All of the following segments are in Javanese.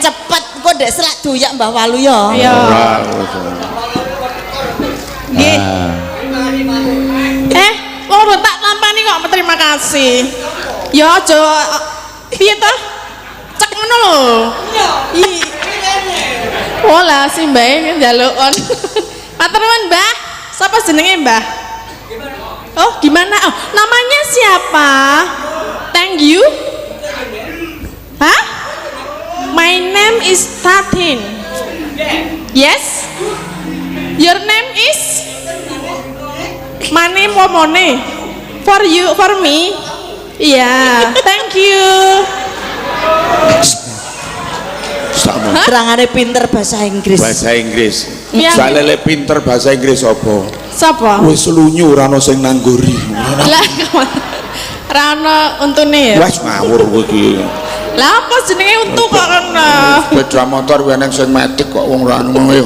Cepet kok ndek selak doyak Mbah Waluyo. Iya. Ora. Nggih. Eh, wong urung tak tampani kok terima kasih. Ya aja piye toh? Cek ngono lho. Iya. Oh lah si Mbah njaluk kon. Matur nuwun, Mbah. Sapa jenenge, Mbah? Oh, gimana? Oh, namanya siapa? Thank you. Hah? My name is Tatin. Yes? Your name is? My name Womone. For you, for me. Iya, thank you. Sama. Terangane pinter bahasa Inggris. Bahasa Inggris. Iya. Soale lek pinter bahasa Inggris apa? Sapa? Wis lunyu ora ono sing nangguri. Lah, ra ono untune ya. Wes ngawur kowe iki. Lah apa jenenge untu kok kena? Sepeda motor kuwi eneng sing metik kok wong ora ngono ya.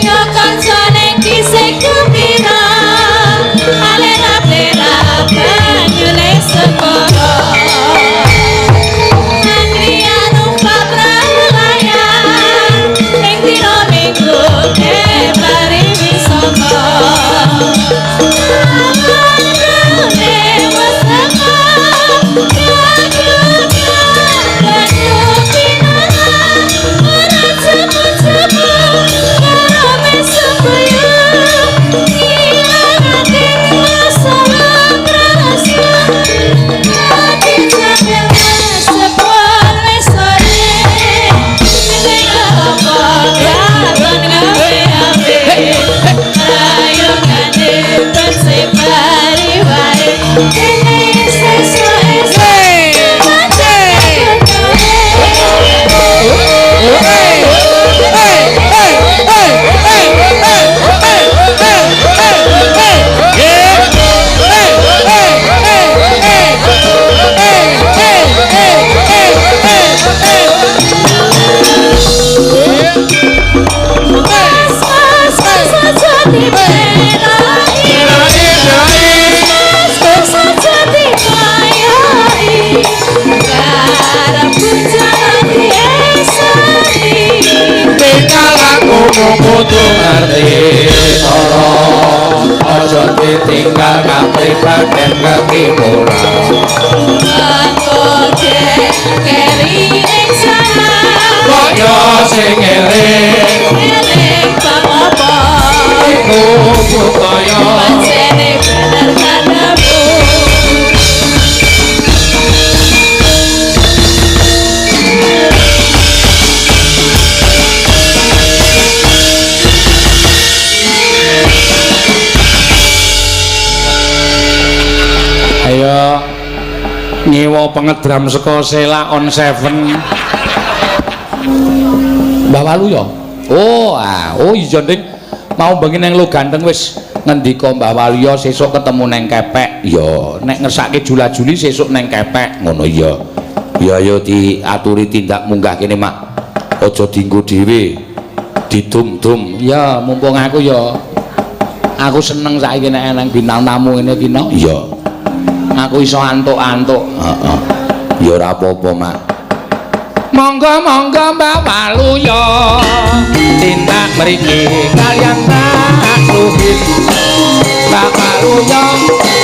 Yo kancane kisih gembira, alera-lera banyune segara. Angria numpak prahu layar, ing dina Minggu pariwisata. Awan-awane wis teka, gagrak banyu pinara, ora jemu-jemu karome sembayang, ngilangake masalah rasa. Ati jamil sepon wis sore, ning apa katon ngawe-awe. Ayo gane bersepari wae, kene sesuk esuk. Mas, mas, mas, aja diberai. Mas, mas, aja dibayai. Karep bujana diesani. Kudu ngerti cara aja ditinggal kapribaden kekimuran. Aku keri ing sana. Kaya sing eling Eling bab apa? Iku budaya. Pancene bener kanemu. Ayo nyewa pengedram saka Sela on 7. Mbah Waluyo. Oh, ah, oh iya Nding. Mau bengi nang Loganteng wis ngendika Mbah Waluyo sesuk ketemu nang Kepek. Ya, nek ngersake jula-juli sesuk nang Kepek. Ngono iya. Ya ayo diaturi tindak munggah kene, Mak. Aja dienggo dhewe. Didum-dum. Ya, mumpung aku ya aku seneng saiki nek nang bintang tamu ngene iki, no. Iya. Aku iso antuk-antuk. Heeh. Ya ora apa-apa, Mak. Monggo monggo Mbah Waluyo tindak mriki kaliyan Mbah Suhid. Mbah Waluyo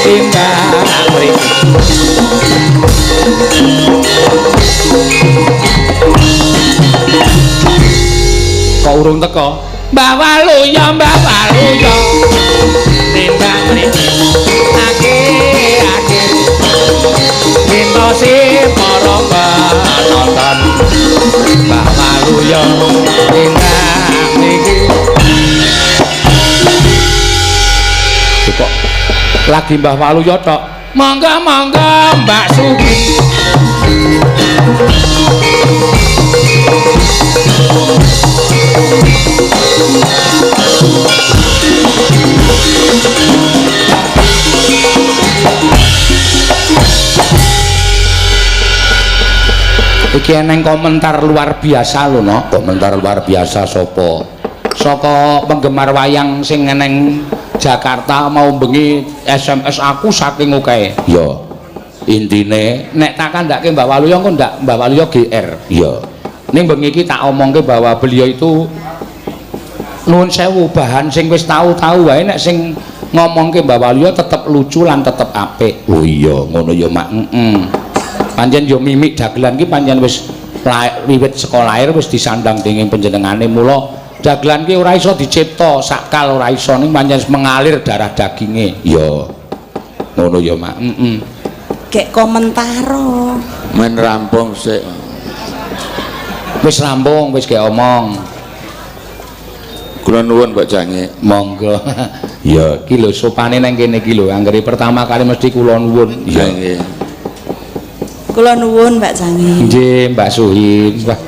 tindak mriki. Kok urung teko? Mbah Waluyo, Mbah Waluyo. Nembang mriki. Ake ake. Gentosi para penonton. Mbah Waluyo nembang mriki. Kok lagi Mbah Waluyo tok. Monggo monggo Mbak Sugi. Iki eneng komentar luar biasa lho, no. Komentar luar biasa sapa? Saka penggemar wayang sing eneng Jakarta mau bengi SMS aku saking oke. Ya. Intine nek tak kandhake Mbah Waluyo engko ndak Mbah Waluyo GR. Ya. Ning bengi iki tak omongke bahwa beliau itu nuwun sewu bahan sing wis tau-tau wae nek sing ngomongke Mbah Waluyo tetep lucu lan tetep apik. Oh iya, ngono ya Mak. Heeh. Pancen yo mimik dagelan ki pancen wis wiwit saka lair wis disandang dening panjenengane, mula dagelan ki ora iso dicipta sakal ora iso, ning pancen mengalir darah daginge. Ya. Ngono ya Mak. Heeh. Gek komentaro. Men rampung sik. Wis rampung, wis gek omong. Kula nuwun Mbak Jange. Monggo. Ya, iki lho sopane nang kene iki lho. Anggere pertama kali mesti kula nuwun. Ya nggih. Kula nuwun Mbak Jange. Nggih, Mbak Suhin. Wah,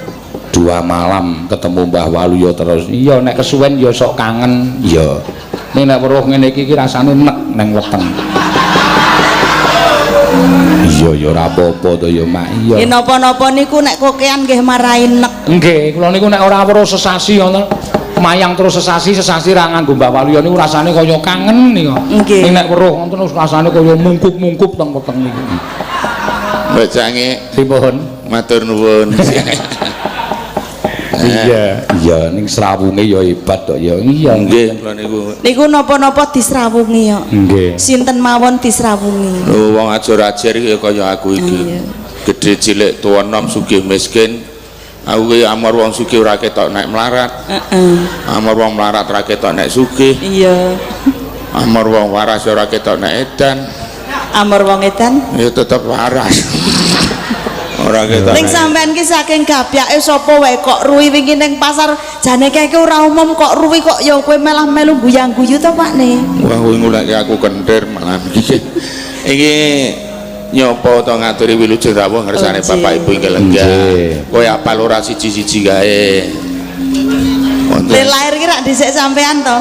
2 malam ketemu Mbah Waluyo terus. Iya, nek kesuwen ya sok kangen. Iya. Ning nek weruh ngene iki iki rasane nek nang weteng. Iya ya ora apa-apa to ya Mak. Iya. Nggih napa-napa niku nek kokean nggih marahi nek. Nggih, kula niku nek ora weruh sesasi ngoten. Mayang terus sesasi ra nganggo Mbah Waluyo niku rasane kaya kangen niku. Ning nek weruh ngoten rasane kaya mungkup-mungkup teng weteng niku. Mbak Jange, pripun? Matur nuwun. Iya, iya ning srawunge ya hebat kok ya. Iya nggih kula niku. Niku napa-napa disrawungi ya. Nggih. Sinten mawon disrawungi. Lho wong ajur-ajer iki ya kaya aku iki. Gedhe cilik tuwa nom sugih miskin. Aku ki amor wong sugih ora ketok nek melarat. Heeh. Amor wong melarat ora ketok nek sugih. Iya. Amor wong waras ora ketok nek edan. Amor wong edan ya tetep waras. Ora ketok. Ning sampean ki saking gapyake sapa wae kok ruwi wingi ning pasar jane kae ora umum kok ruwi kok ya kowe malah melu guyang-guyu to Pak ne. Wah kuwi nguleke aku kentir malah iki. Iki nyopo to ngaturi wilujeng rawuh ngersane Bapak Ibu ingkang lenggah. Kowe apal ora siji-siji kae. Le lahir ki rak dhisik sampean to.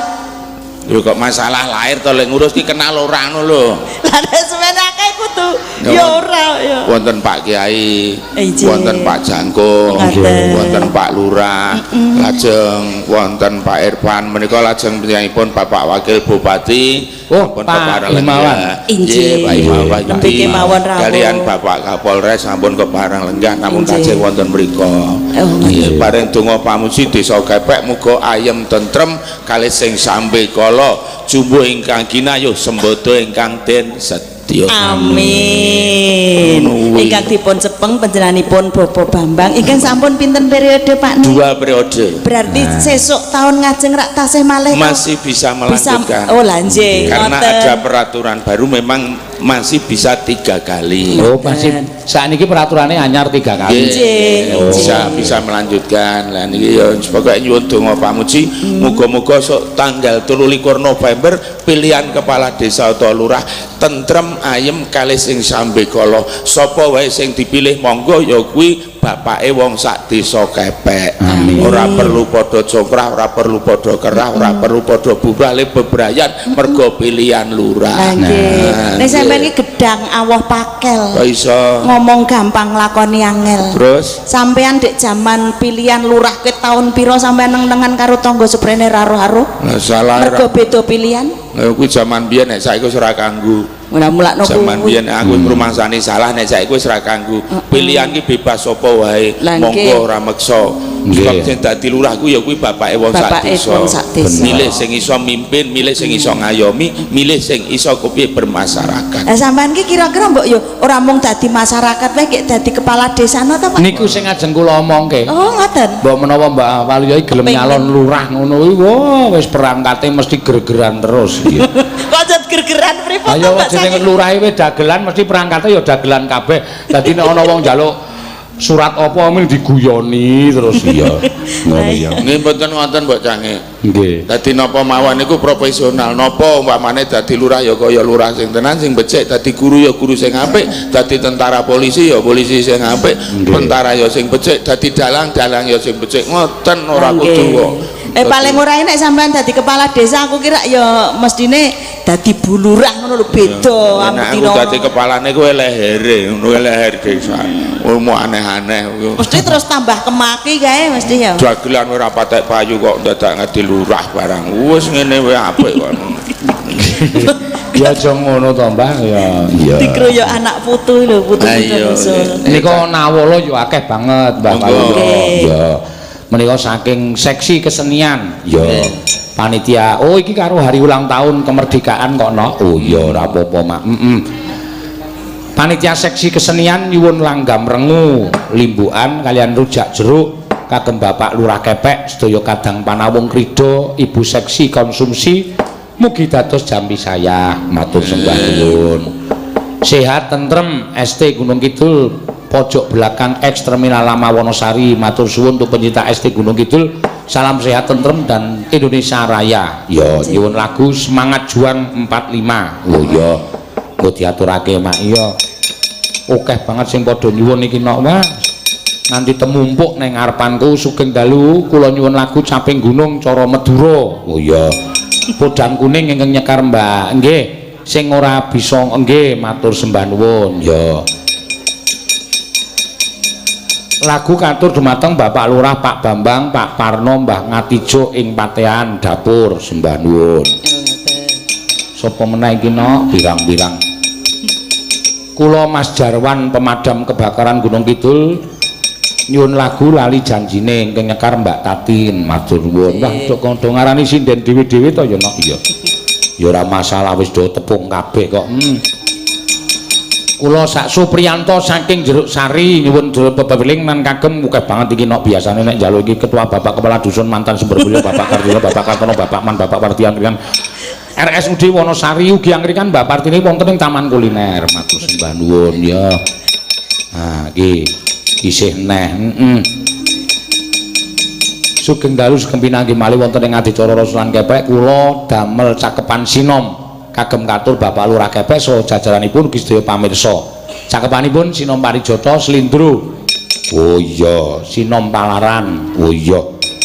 Lho kok masalah lahir to lek ngurus ki kenal ora ngono lho. Lah nek semene akeh kudu ya ora ya. Wonten Pak Kiai, wonten Pak Jangkung, wonten Pak Lurah, lajeng wonten Pak Irfan menika lajeng panjenenganipun Bapak Wakil Bupati, oh, Pak Himawan. Nggih, Pak Himawan. Nggih mawon rawuh. Kalian Bapak Kapolres sampun kepareng lenggah namun kajeng wonten mriku. Nggih, bareng donga pamuji desa Kepek muga ayem tentrem kalih sing sambe kala jumbuh ingkang ginayuh sembodo ingkang den sedya. Amin. Ingkang dipun cepeng panjenenganipun Bapak Bambang ingkang sampun pinten periode Pak? 2 periode. Berarti sesuk tahun ngajeng rak tasih malih masih bisa melanjutkan. Bisa, oh lah nggih. Karena ada peraturan baru memang masih bisa 3 kali. Oh, masih sakniki peraturannya anyar 3 kali. Nggih. Oh. Bisa melanjutkan. Lah niki ya pokoke nyuwun donga pamuji muga-muga sok tanggal 23 November pilihan kepala desa atau lurah tentrem ayem kalih sing sambekala. Sapa wae sing dipilih monggo ya kuwi bapake wong sak desa Kepek. Ora perlu padha congkrah, ora perlu padha kerah, ora perlu padha bubrah le bebrayan mergo pilihan lurah. Nggih. Nek sampeyan iki gedang awoh pakel. Kok iso ngomong gampang lakoni angel. Terus sampeyan dek jaman pilihan lurah ke tahun piro sampeyan neng-nengan karo tangga seprene raruh-aruh? Lah salah. Mergo beda pilihan. Lah kuwi jaman biyen nek saiki wis ora kanggo. Ora mulakno kuwi. Jaman biyen aku ngrumangsani salah nek saiki wis ora kanggo. Pilihan ki bebas sapa wae, monggo ora meksa. Sebab sing dadi lurah ku ya kuwi bapake wong sak Bapake desa. wong sak desa. Milih sing iso mimpin, milih sing iso ngayomi, milih sing iso kepiye bermasyarakat. Lah sampean ki kira-kira mbok yo ora mung dadi masyarakat wae kek dadi kepala desa no ta Pak? Niku sing ajeng kula omongke. Oh, ngoten. Mbok menawa Mbak Waluyo iki gelem Kepengin. nyalon lurah ngono kuwi, wah wis perangkate mesti gergeran terus iki. Kok jet gergeran pripun to Ayo Mbak jenenge saking? lurahe wis dagelan mesti perangkate ya dagelan kabeh. Dadi nek ana wong njaluk surat apa mung diguyoni terus iya. Ngono ya. Nggih mboten ngoten Mbok Cange. Nggih. Dadi napa mawon niku profesional, napa umpamane dadi lurah ya kaya lurah sing tenan sing becik, dadi guru ya guru sing apik, dadi tentara polisi ya polisi sing apik, tentara ya sing becik, dadi dalang dalang ya sing becik. Ngoten ora kudu kok. Paling ora enek sampean dadi kepala desa aku kira ya mestine dadi bu lurah ngono lho beda Nek aku dadi kepalane kowe lehere, ngono leher desa. Umum aneh-aneh. Mesti terus tambah kemaki kae mesti ya. Dagelan ora patek payu kok dadak ngadi lurah barang. Wis ngene wae apik kok. Ya aja ngono to, Mbah ya. Iya. Dikroyok anak putu lho, putu Ayo. Nika nawala ya akeh banget, Mbah Monggo. Waluyo. Ya. Menika saking seksi kesenian. Ya. Panitia. Oh iki karo hari ulang tahun kemerdekaan kok no. Oh iya ora apa-apa, Mak. Heeh. Panitia seksi kesenian nyuwun langgam rengu limbukan kalian rujak jeruk kagem Bapak Lurah Kepek sedaya kadang panawung krida ibu seksi konsumsi mugi dados jampi saya matur sembah nuwun. Sehat tentrem ST Gunung Kidul pojok belakang ex Terminal Lama Wonosari matur suwun untuk pencinta ST Gunung Kidul salam sehat tentrem dan Indonesia Raya. Ya nyuwun lagu Semangat Juang 45. Oh iya engko diaturake Mak. Iya akeh banget sing padha nyuwun iki nok wah nganti temumpuk neng ngarepanku. Sugeng dalu kula nyuwun lagu Caping Gunung cara Madura. Oh iya podang kuning ingkang nyekar Mbak nggih sing ora bisa nggih matur sembah nuwun. Ya lagu katur dumateng Bapak Lurah Pak Bambang Pak Parno Mbah Ngatijo ing Patean dapur sembah nuwun. Sapa meneh iki nok pirang-pirang. Kula Mas Jarwan pemadam kebakaran Gunung Kidul nyuwun lagu Lali Janjine ingkang nyekar Mbak Tatin matur nuwun. Wah do kondo ngarani sinden dhewe-dhewe to ya nok. Iya ya ora masalah wis do tepung kabeh kok. Kula sak Supriyanto saking Jeruk Sari nyuwun pepeling nan kagem akeh banget iki nok biasane nek njaluk iki ketua bapak kepala dusun mantan sumber mulya Bapak Kartino Bapak Kartono Bapak Man Bapak Wardian Rian RSUD Wonosari ugi angrikan Mbak Partini wonten ing Taman Kuliner matur sembah nuwun ya. Ah iki isih neh. Heeh. Sugeng dalu sugeng pinanggih malih wonten ing adicara Rasulan Kepek kula damel cakepan sinom kagem katur Bapak Lurah Kepek saha jajaranipun ugi sedaya pamirsa. Cakepanipun Sinom Parijata Slindro. Oh iya, Sinom Palaran. Oh iya.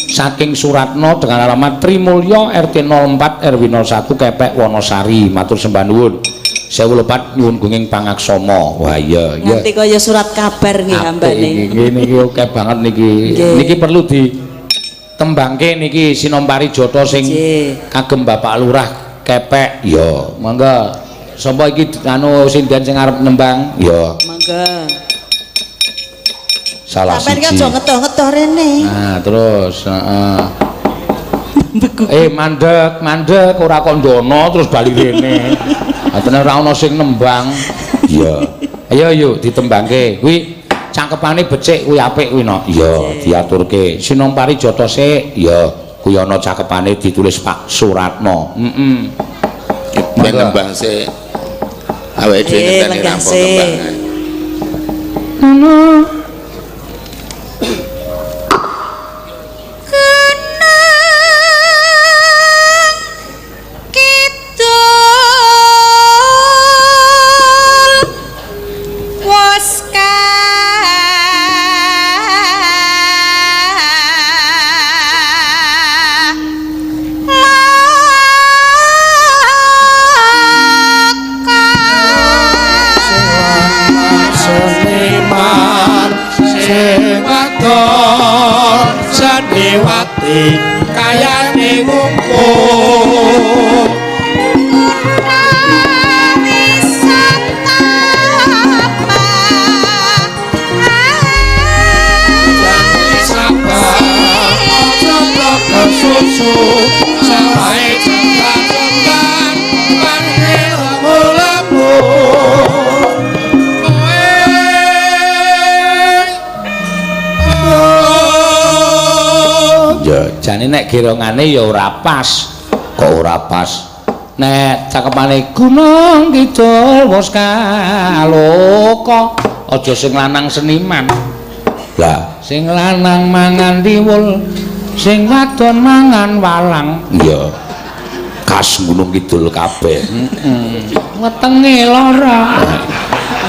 Saking Suratno dengan alamat Trimulyo RT 04 RW 01 Kepek Wonosari. Matur sembah nuwun. Sewu lepat nyuwun gunging pangaksama. Wah iya iya. Nganti kaya surat kabar nggih hambane. Nggih niki akeh banget niki. Niki perlu ditembangke niki Sinom Parijata sing kagem Bapak Lurah Kepek. Ya, monggo. Sapa iki anu sinden sing arep nembang? Ya. Monggo. Salah Sampeyan siji. ki aja ngetoh-ngetoh rene. Nah, terus heeh. Mandek, mandek ora kondono terus bali rene. Atene ora ana sing nembang. Iya. Ayo yuk ditembangke. Kuwi cakepane becik kuwi apik kuwi no. Iya, diaturke. Sinom Parijata sik. Iya, kuwi ana cakepane ditulis Pak Suratno. Heeh. Ben nembang sik. Awake dhewe ngenteni rampung nembang. Ngono. Kayane ngumpul wisata. Iya, jane nek gerongane ya ora pas. Kok ora pas? Nek cakepane Gunung Kidul wis kaloka, aja sing lanang seniman. Lah, sing lanang mangan tiwul, sing wadon mangan walang. Iya. Khas Gunung Kidul kabeh. Heeh. Wetenge lara.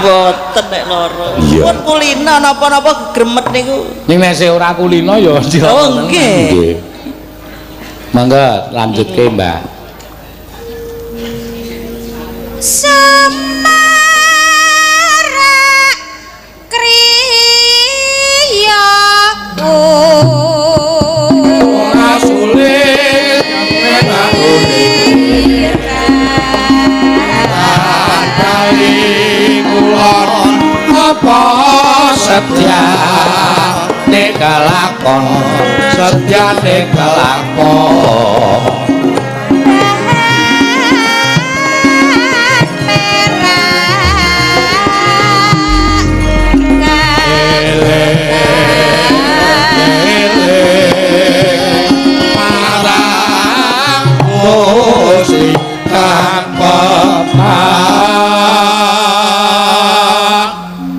Mboten nek lara. Iya. Pun kulino napa-napa gegremet niku. Ning nek sing ora kulino ya Oh, nggih. Nggih. Mangga lanjutke, Mbak. Semarak kriya Ora sulit kali kulon apa setyane kelakon, setyane kelakon. Marang Gusti kang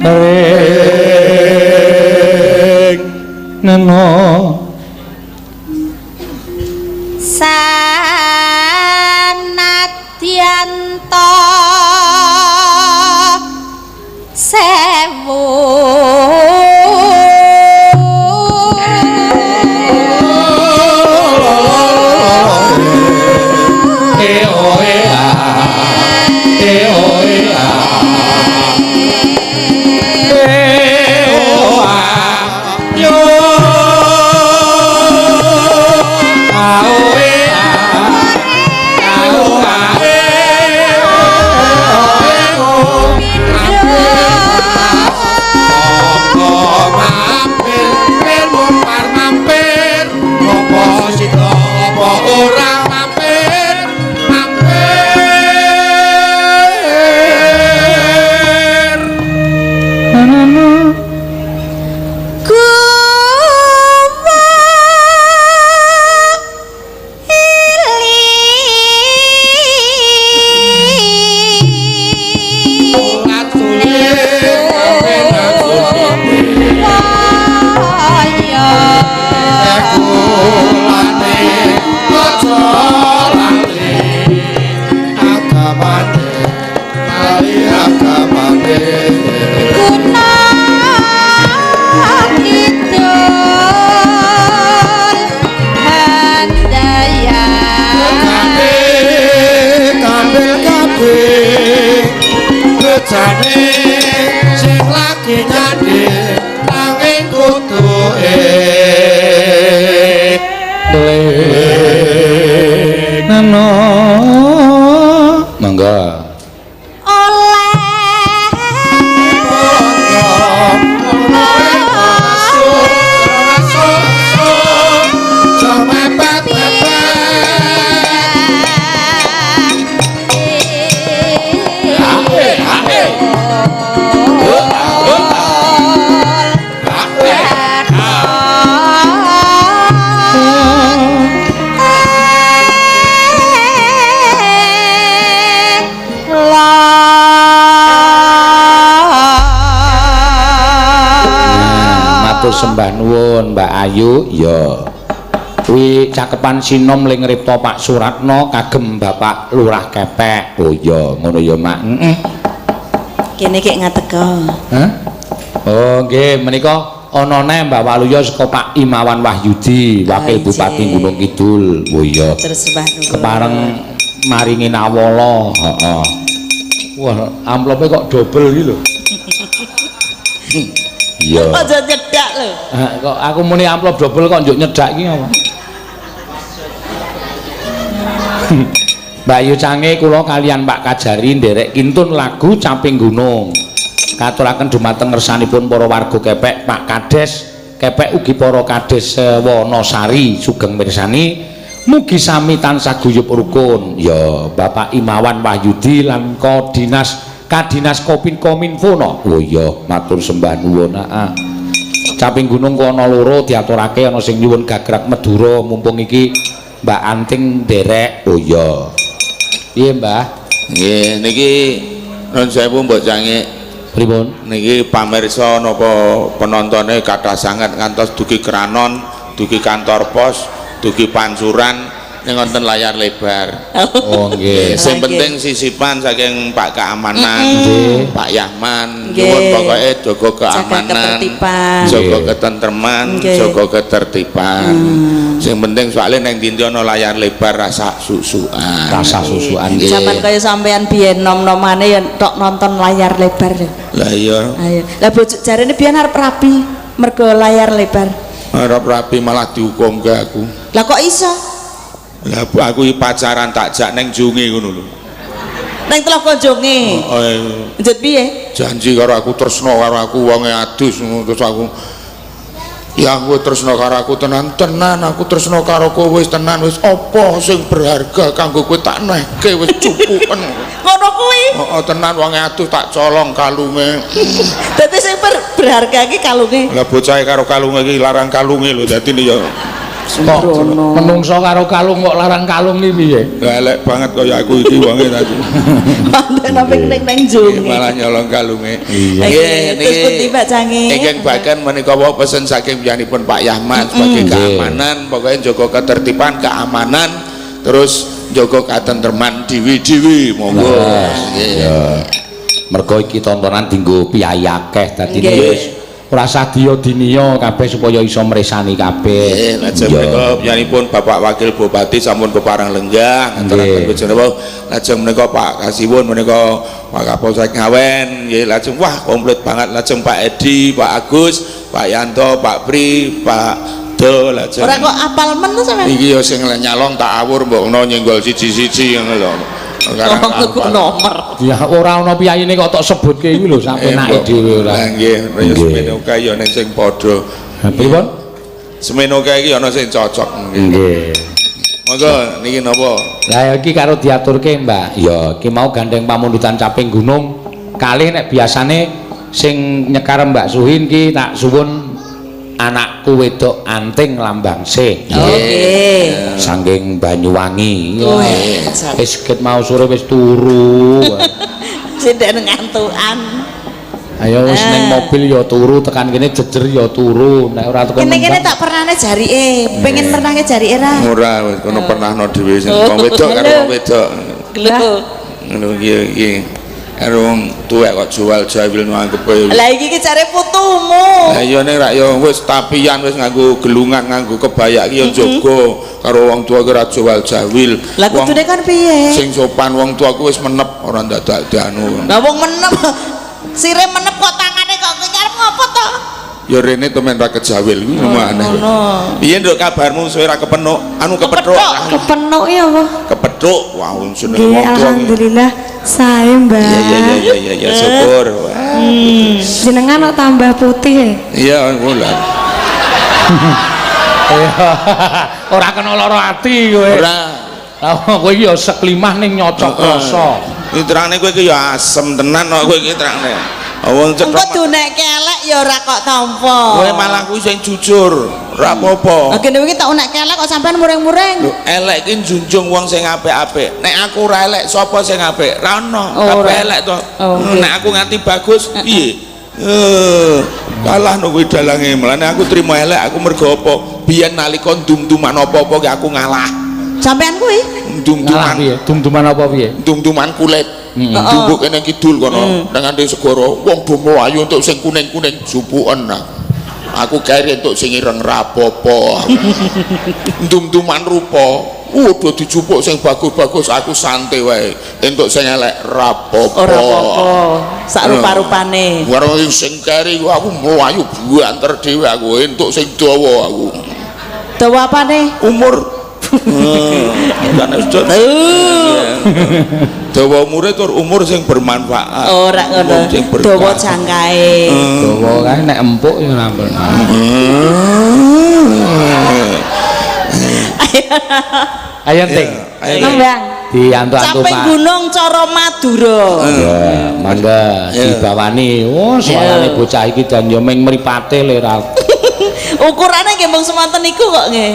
Ring neno Sanadyanto sewu e o e a e o e a e o a yo a o e a a o a e o e o mampir pir mumpar mampir apa sida apa ora mampir mampir Guwa ili ora sulit waya kulane aja lali agamane lali agamane Gunung Kidul Handayani Kabeh kabeh kabeh bejane sing lagi nyandhe nanging kudu neno mangga oleh Matur sembah nuwun Mbak Ayu. Ya. Kuwi cakepan sinom ling ripta Pak Suratno kagem Bapak Lurah Kepek. Oh iya, ngono ya, Mak. Heeh. Kene kek ngateka. Hah? Oh nggih, menika anane Mbak Waluya saka Pak Imawan Wahyudi, Wakil Oh, Bupati ije. Gunung Kidul. Oh iya. Terus sembah nuwun. Kepareng maringi nawala. Heeh. Wah, amplope kok dobel iki lho. Iya. Aja nyedak lho. Ah, kok aku muni amplop dobel kok njuk nyedak iki apa? Mbak Yu Cange kula kalian Pak Kajari nderek kintun lagu Caping Gunung. Katuraken dumateng ngersanipun para warga Kepek, Pak Kades Kepek ugi para kades Wonosari sugeng mirsani. Mugi sami tansah guyub rukun. Ya, Bapak Imawan Wahyudi lan Kodinas Kadinas Kopin Kominfo no. Oh iya, matur sembah nuwun. Heeh. Caping Gunung ku ana loro diaturake, ana sing nyuwun gagrak Madura mumpung iki Mbak Anting nderek. Oh iya. Piye, Mbah? Nggih, niki nun sewu Mbok Cangik. Pripun? Niki pamirsa napa penontone kathah sanget ngantos dugi Kranon, dugi kantor pos, dugi pancuran ning wonten layar lebar. Oh nggih. Sing Nggih. penting sisipan saking Pak Keamanan, Nggih. Pak Yahman, Nggih. nyuwun pokoke jaga keamanan, ketertiban. jaga Nggih. ketentreman, Nggih. jaga ketertiban. Sing penting soalnya neng ndi ana layar lebar rasa susukan. Rasa susukan. Nggih. Zaman kaya sampean biyen nom-nomane ya tok nonton layar lebar ya. Lah iya, Ayo. Lah bojo jarene biyen arep rabi mergo layar lebar. arep rapi malah dihukum ke aku. Lah kok iso? Lah bu, aku iki pacaran tak jak neng Junge ngono lho. Neng Telaga Jonge. Oh, iya. Njut piye? Janji karo aku tresno karo aku wonge adus ngono terus aku ya kowe tresno karo aku tenan tenan aku tresno karo kowe wis tenan wis apa sing berharga kanggo kowe tak nehke wis cukupen. Ngono kuwi. Heeh tenan wonge adus tak colong kalunge. Dadi sing berharga iki kalunge. Lah bocahe karo kalunge iki larang kalunge lho dadi ya Kok menungso karo kalung kok larang kalung iki piye? lah elek banget kaya aku iki wonge tadi. Manten apa ning neng Jonge. Malah nyolong kalunge. Iya. Nggih, Terus pundi Pak Cangi? Ingkang bahkan menika wau pesen saking piyambakipun Pak Yahman sebagai keamanan, pokoknya jaga ketertiban, keamanan, terus jaga katentreman dewi-dewi monggo. Nggih. Ya. Mergo iki tontonan dienggo piyayi akeh dadi Nggih. wis ora usah diya-diniya kabeh supaya iso mresani kabeh. Nggih, lajeng menika piyambakipun Bapak Wakil Bupati sampun kepareng lenggah ngaturaken bojone wau. Lajeng menika Pak Kasiwun menika Pak Kapolsek Ngawen nggih lajeng wah komplit banget lajeng Pak Edi, Pak Agus, Pak Yanto, Pak Pri, Pak Do lajeng. Ora kok apal men to sampean? Iki ya sing nyalong tak awur mbok ono nyenggol siji-siji ngono lho. Wong tuku nomor. Ya ora ana piyayine kok tok sebutke iki lho sapenake dhewe ora. Lah nggih, ya semene akeh ya ning sing padha. Pripun? Semene akeh iki ana sing cocok nggih. Nggih. Monggo niki napa? Lah iki karo diaturke, Mbak. Ya, iki mau gandeng pamundutan Caping Gunung. Kalih nek biasane sing nyekar Mbak Suhin ki tak suwun anakku wedok Anting Lambang C. Oke. Saking Banyuwangi. Weh, Wis ket mau sore wis turu. Sindek ngantukan. Ayo wis ning mobil ya turu, tekan kene jejer ya turu. Nek ora tekan Kene-kene tak pernahne jarike, pengen pernahne jarike ra. Ora wis kono pernahno dhewe sing wong wedok karo wong wedok. Lho. Ngono iki iki. Karo wong tuwek kok jual jawil nanggepe. Lah iki ki jare putumu. Lah iya ning rak ya wis tapian wis nganggo gelungan nganggo kebaya iki ya jaga karo wong tuwa ki ora jual jawil. Lah kudune kan piye? Sing sopan wong tuaku wis menep ora ndadak dianu. Lah wong menep. Sire menep kok tangane kok kowe arep ngopo to? Ya rene temen ra kejawil kuwi aneh. Ngono. Piye nduk kabarmu suwe ra kepenuk? Anu kepethuk. Kepenuk ya apa? Kepethuk. Wah jenenge Nggih, wong tuwa. alhamdulillah sae, Mbak. Iya iya iya iya iya syukur. Wah. Jenengan kok tambah putih ya? Iya ngono lah. Ora kena lara ati kowe. Ora. Lah kowe iki ya seklimah ning nyocok rasa. Iki terangane kowe iki ya asem tenan kok kowe iki terangane. Wong Engko cetha. dunekke elek ya ora kok tampa. Kowe malah kuwi sing jujur, ora apa-apa. Lah kene wingi tak unekke elek kok sampean muring-muring. Lho, elek ki njunjung wong sing apik-apik. Nek aku ora elek, sapa sing apik? Ra ono. Oh, Kabeh ora. elek to. Oh, oke. Nek aku nganti bagus, piye? Kalah no kuwi dalange. Mulane aku trimo elek, aku mergo apa? Biyen nalika ndum-duman apa-apa ki aku ngalah. Sampean kuwi? Ngalah Ndum-duman, piye? Dum-duman apa piye? ndum-duman kulit. Jumbuk kene kidul kono, nang ande segara wong do mlayu entuk sing kuning-kuning jupuken. Aku keri entuk sing ireng ra apa-apa. Ndum-duman rupa, udah dijupuk sing bagus-bagus aku santai wae. Entuk sing elek ra apa-apa. Ora apa-apa. Sak rupa-rupane. Warung sing keri aku mlayu banter dhewe aku entuk sing dawa aku. Dawa apane? Umur. Kan wis dawa umure tur umur sing bermanfaat. Ora ngono. Umur sing berkah. Dawa jangkae. Dawa kae nek empuk ya ora pernah. Ayo Ting. Ayo. Nembang. Diantu-antu Caping Pak. Gunung cara Madura. Ya, mangga dibawani. Oh, suarane bocah iki jan ya ming mripate le ra. Ukurane nggih mung semonten niku kok nggih.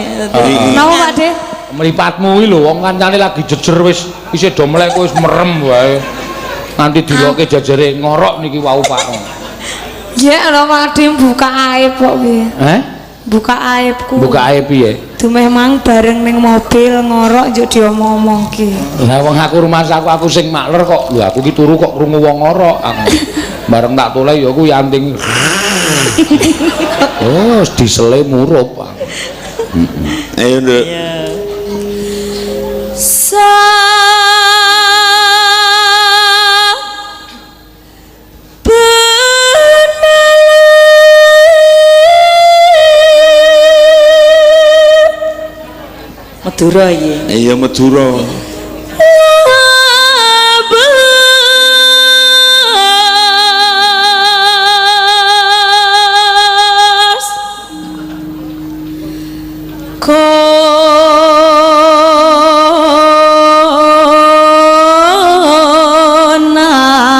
Napa Pak De? Mripatmu iki lho wong kancane lagi jejer wis isih do mlek wis merem wae. Nganti diloke jejere ngorok niki wau Pak. Ya lho Pak De buka aib kok piye? Heh? Buka aibku. Buka aib piye? Dumeh mang bareng ning mobil ngorok njuk diomong-omongke. Lah wong aku rumangsaku aku sing makler kok. Lho aku ki turu kok krungu wong ngorok aku. Bareng tak toleh ya kuwi anting. Oh, disele murup. Ayo, Nduk. Sa Madura iki. Iya Madura.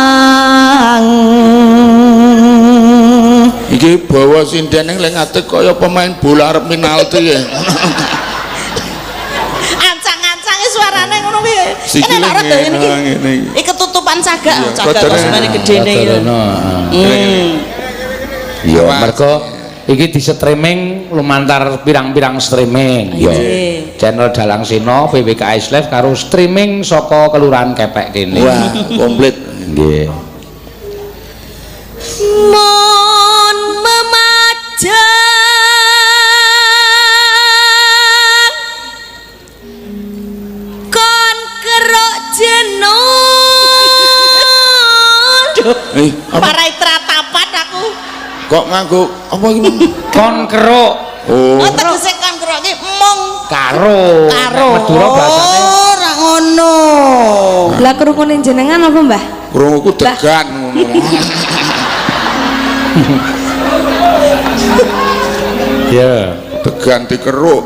Konang. Iki bawa sinden ning ngadeg kaya pemain bola arep penalti ya. Ancang-ancange suarane ngono kuwi. Sikile Kene nek rada ngene iki. ngene iki. Iki ketutupan cagak, Iya, cagak kok kodone. semene gedene iki. Ya mergo iki di streaming lumantar pirang-pirang streaming ya. Channel Dalang Seno, PWKS Live karo streaming saka Kelurahan Kepek kene. Wah, komplit. Nggih. Mon memajang kon kerok jenur. Eh, apa? Parai tratapan aku. Kok nganggo apa iki? Kon keruk Oh. Oh, tegese kon kerok ki mung karo. karo. Nek Madura bahasane ora ngono. Lah krungune jenengan apa Mbah? Krunguku degan ngono. ya. Degan dikeruk.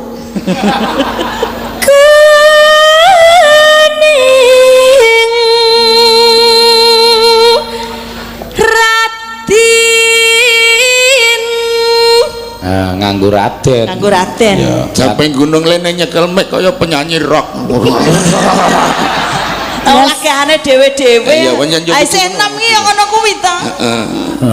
Kening Raden. Nah, nganggo Raden. Nganggo Raden. Ya. Sampai gunung lene nyekel mic kaya penyanyi rock. Tau lagane dhewe-dhewe. Iya, pancen yo Ah, isih enom ki ya ngono kuwi ta.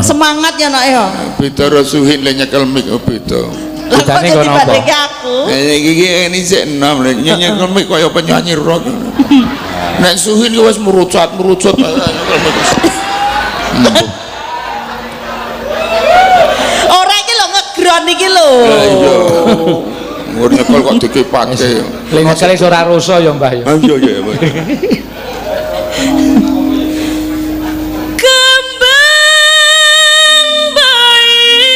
Semangat ya nek ya. Beda Rasuhin le nyekel mic oh, beda. Lah kok Bedane kono apa? dibandingke aku. Eh iki ini sik enom le nyekel mic kaya penyanyi rock. Nek Suhin ki wis merucut-merucut nyekel mic. Ora iki lho ngegron iki lho. Lah iya. Nggur nyekel kok dikipake. Le nyekele ora rasa ya, Mbah ya. Ah iya iya. Pak. Kembang bayi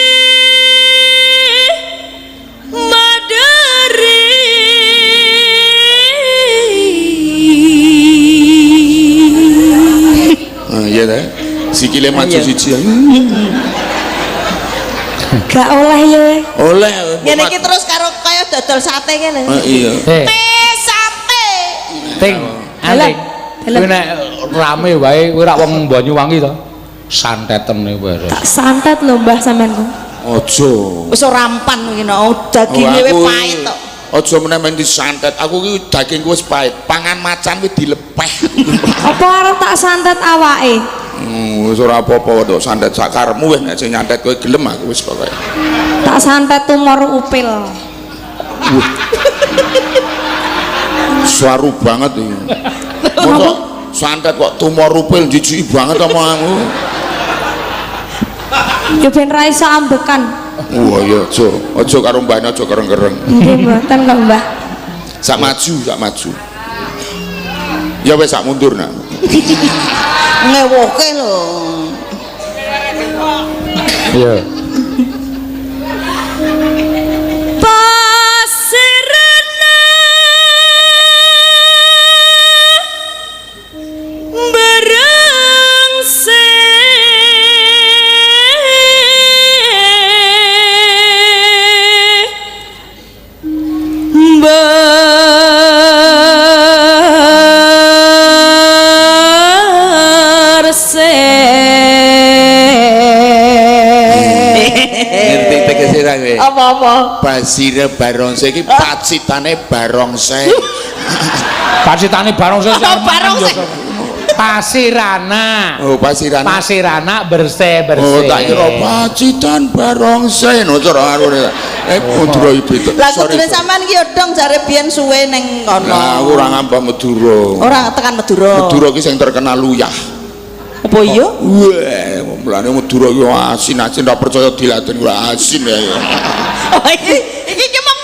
madari. Ah iya ta. Sikile maju Iya. siji. Ayo. Gak oleh ya. Oleh. Ngene iki terus karo kaya dodol sate kene. Ah iya. Eh, Sate. ting, anting. Kowe nek rame wae kowe rak wong Banyuwangi to. Santeten kowe. Tak santet lho Mbah sampeanku. Aja. Wis ora rampan iki no, daginge Oh, wis aku pahit tok. Aja meneh men disantet. Aku ki dagingku wis pahit. Pangan macan kuwi dilepeh. Apa arep tak santet awake? Wis ora apa-apa kok santet sak karepmu wis nek sing nyantet kowe gelem aku wis pokoke. Tak santet tumor upil. Suaru banget iki. Mosok santet kok tumor rupil jijiki banget sama aku. Ya ben ra iso ambekan. Wah iya aja. Aja karo mbahne aja kereng-kereng. Nggih mboten kok Mbah. Sak maju, sak maju. Ya wis sak mundur nak. Ngewoke lho. Iya. Pasirna berengse berse. Pasire Barongsai iki pacitane Barongsai. Pacitane Barongsai. Barongsai. Pasirana. Oh, Pasirana. Pasirana bersih-bersih. Oh, tak kira Pacitan Barongsai no cara aku. Madura iki beda. Lah kudune sampean iki yo dong jare biyen suwe ning kono. Lah aku ora ngambah Madura. Ora tekan Madura. Madura iki sing terkenal luyah. Apa iya? Wah, mulane Madura iki asin-asin ora percaya diladen ora asin ya. Oh, iki iki mong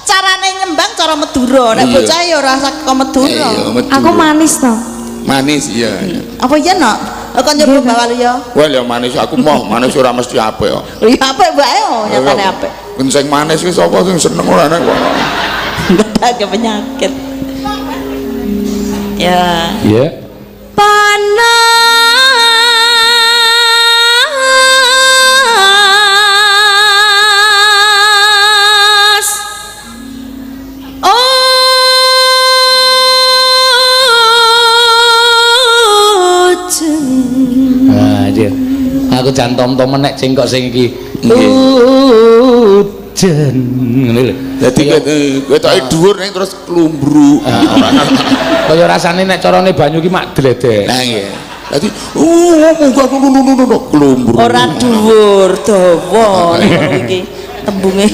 carane nyembang cara Madura. Nek bocah ya ora saka Madura. Aku manis to. Manis iya. Apa iya nok? Kok nyoba Mbak Waluyo? Wah, ya manis aku moh, manis ora mesti apik kok. Ya apik wae oh, nyatane apik. Kencing manis ki sapa sing seneng ora nek kok. Enggak penyakit. Ya. Iya. Panas ojen. Nah, iya. Aku jan tom-tomen nek cengkok sing iki. Ujen ngene lho. Dadi ketoke dhuwur ning terus klumbruk. Kaya rasane nek carane banyu ki mak dledek. Lah nggih. Dadi munggah ngono klumbruk. Ora dhuwur, dawa ngono iki tembunge.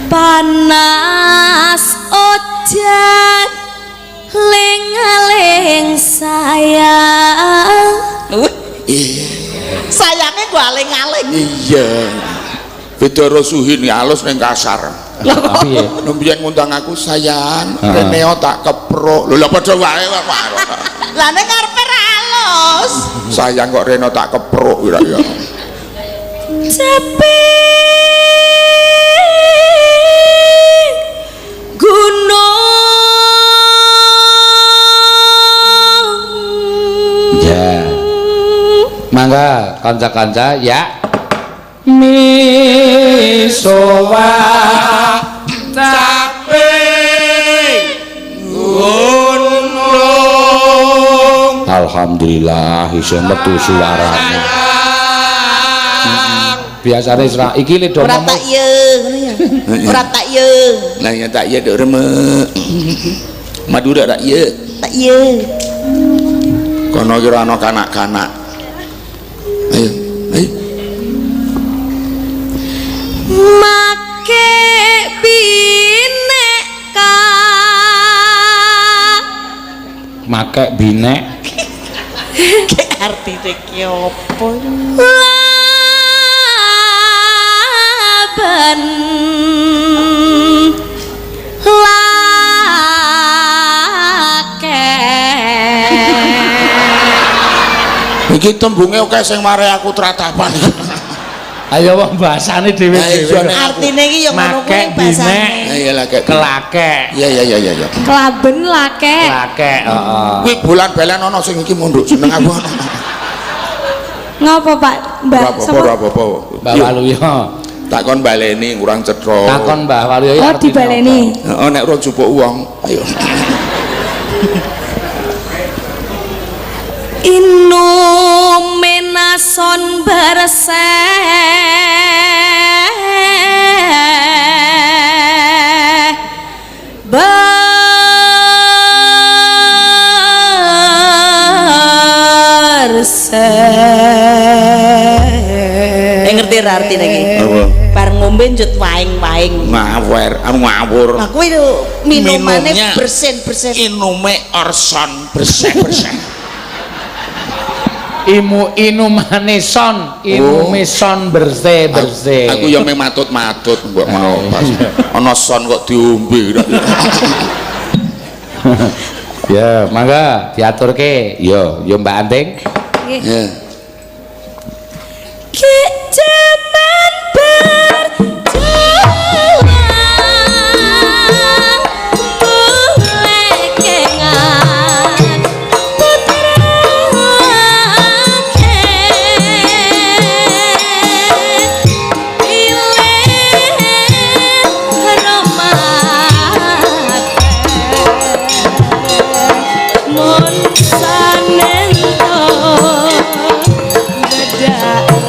Panas ojan ling-ling sayang. Sayange gua aling-aling. Iya. Beda karo Suhin halus ning kasar. Lah piye? Mbiyen ngundang aku sayang, reneo tak keprok. Lho lha padha wae kok. Lah ning ngarepe ra halus. Sayang kok reno tak keprok kira ya. Sepi gunung. Ya. Mangga kanca-kanca ya. Misowa caping gunung. Alhamdulillah iso metu suarane. Biasane ora iki le do ora tak ye ngono ya. Ora tak ye. Lah ya tak ye dok remek. Madura tak ye. Tak ye. Kono kira ana kanak-kanak. Ayo, ayo. Make bineka. Make binek. Ki artine ki opo? Laban lake. Iki tembunge akeh sing mare aku tratapan. Ayo wong bahasane dhewe-dhewe. Artine iki ya ngono kuwi bahasane. Iya lake. Kelakek. Iya iya iya iya. Kelaben lakek. Lakek, heeh. Kuwi bulan-balen ana sing iki mondok seneng aku. Ngopo Pak? Mbak sapa? Ora apa-apa. Mbak Waluyo. Takon baleni kurang cetha. Takon Mbah Waluyo. Oh dibaleni. Heeh nek ora jupuk wong. Ayo. Inumenason berseh berseh. Ngerti ra artine iki? Apa? Bar ngombe njut waing-waing. Ngawur, ngawur. Lah kuwi minumane bersin-bersin. Inume orson berseh-berseh. Imu inumane son, inume son bersih-bersih. Aku ya mung matut-matut mbok mau pas ana son kok diombe. Ya, mangga diaturke. Yo, yo Mbak Anting. Ya. Ki jaman berjuang lekengan putra mon sanento bedake.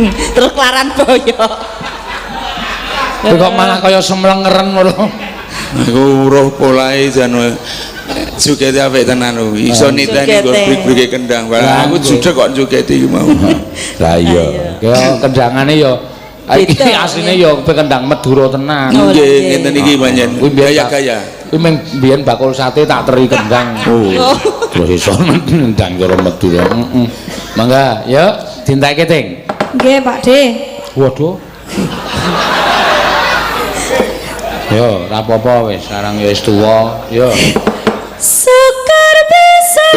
Terus kelaran boyok. Kowe kok malah kaya semlengeren ngono. Aku weruh polahe jan jogete apik tenan kuwi. Iso niteni nggo Jogete. brik-brike kendang. Wah, aku judeg kok jogete iki mau. Lah iya. Kaya kendangane ya iki asline ya kendang Madura tenan. Oh, Nggih, nggih. ngeten iki pancen. Kuwi biyen Gaya-gaya. Kuwi meng biyen bakul sate tak teri kendang. Oh. Terus iso nendang cara Madura. Heeh. Mangga, yuk dintekke Ting. Nggih, Pak De. Waduh. Yo, ora apa-apa wis, sekarang ya wis tuwa. Yo. Syukur bisa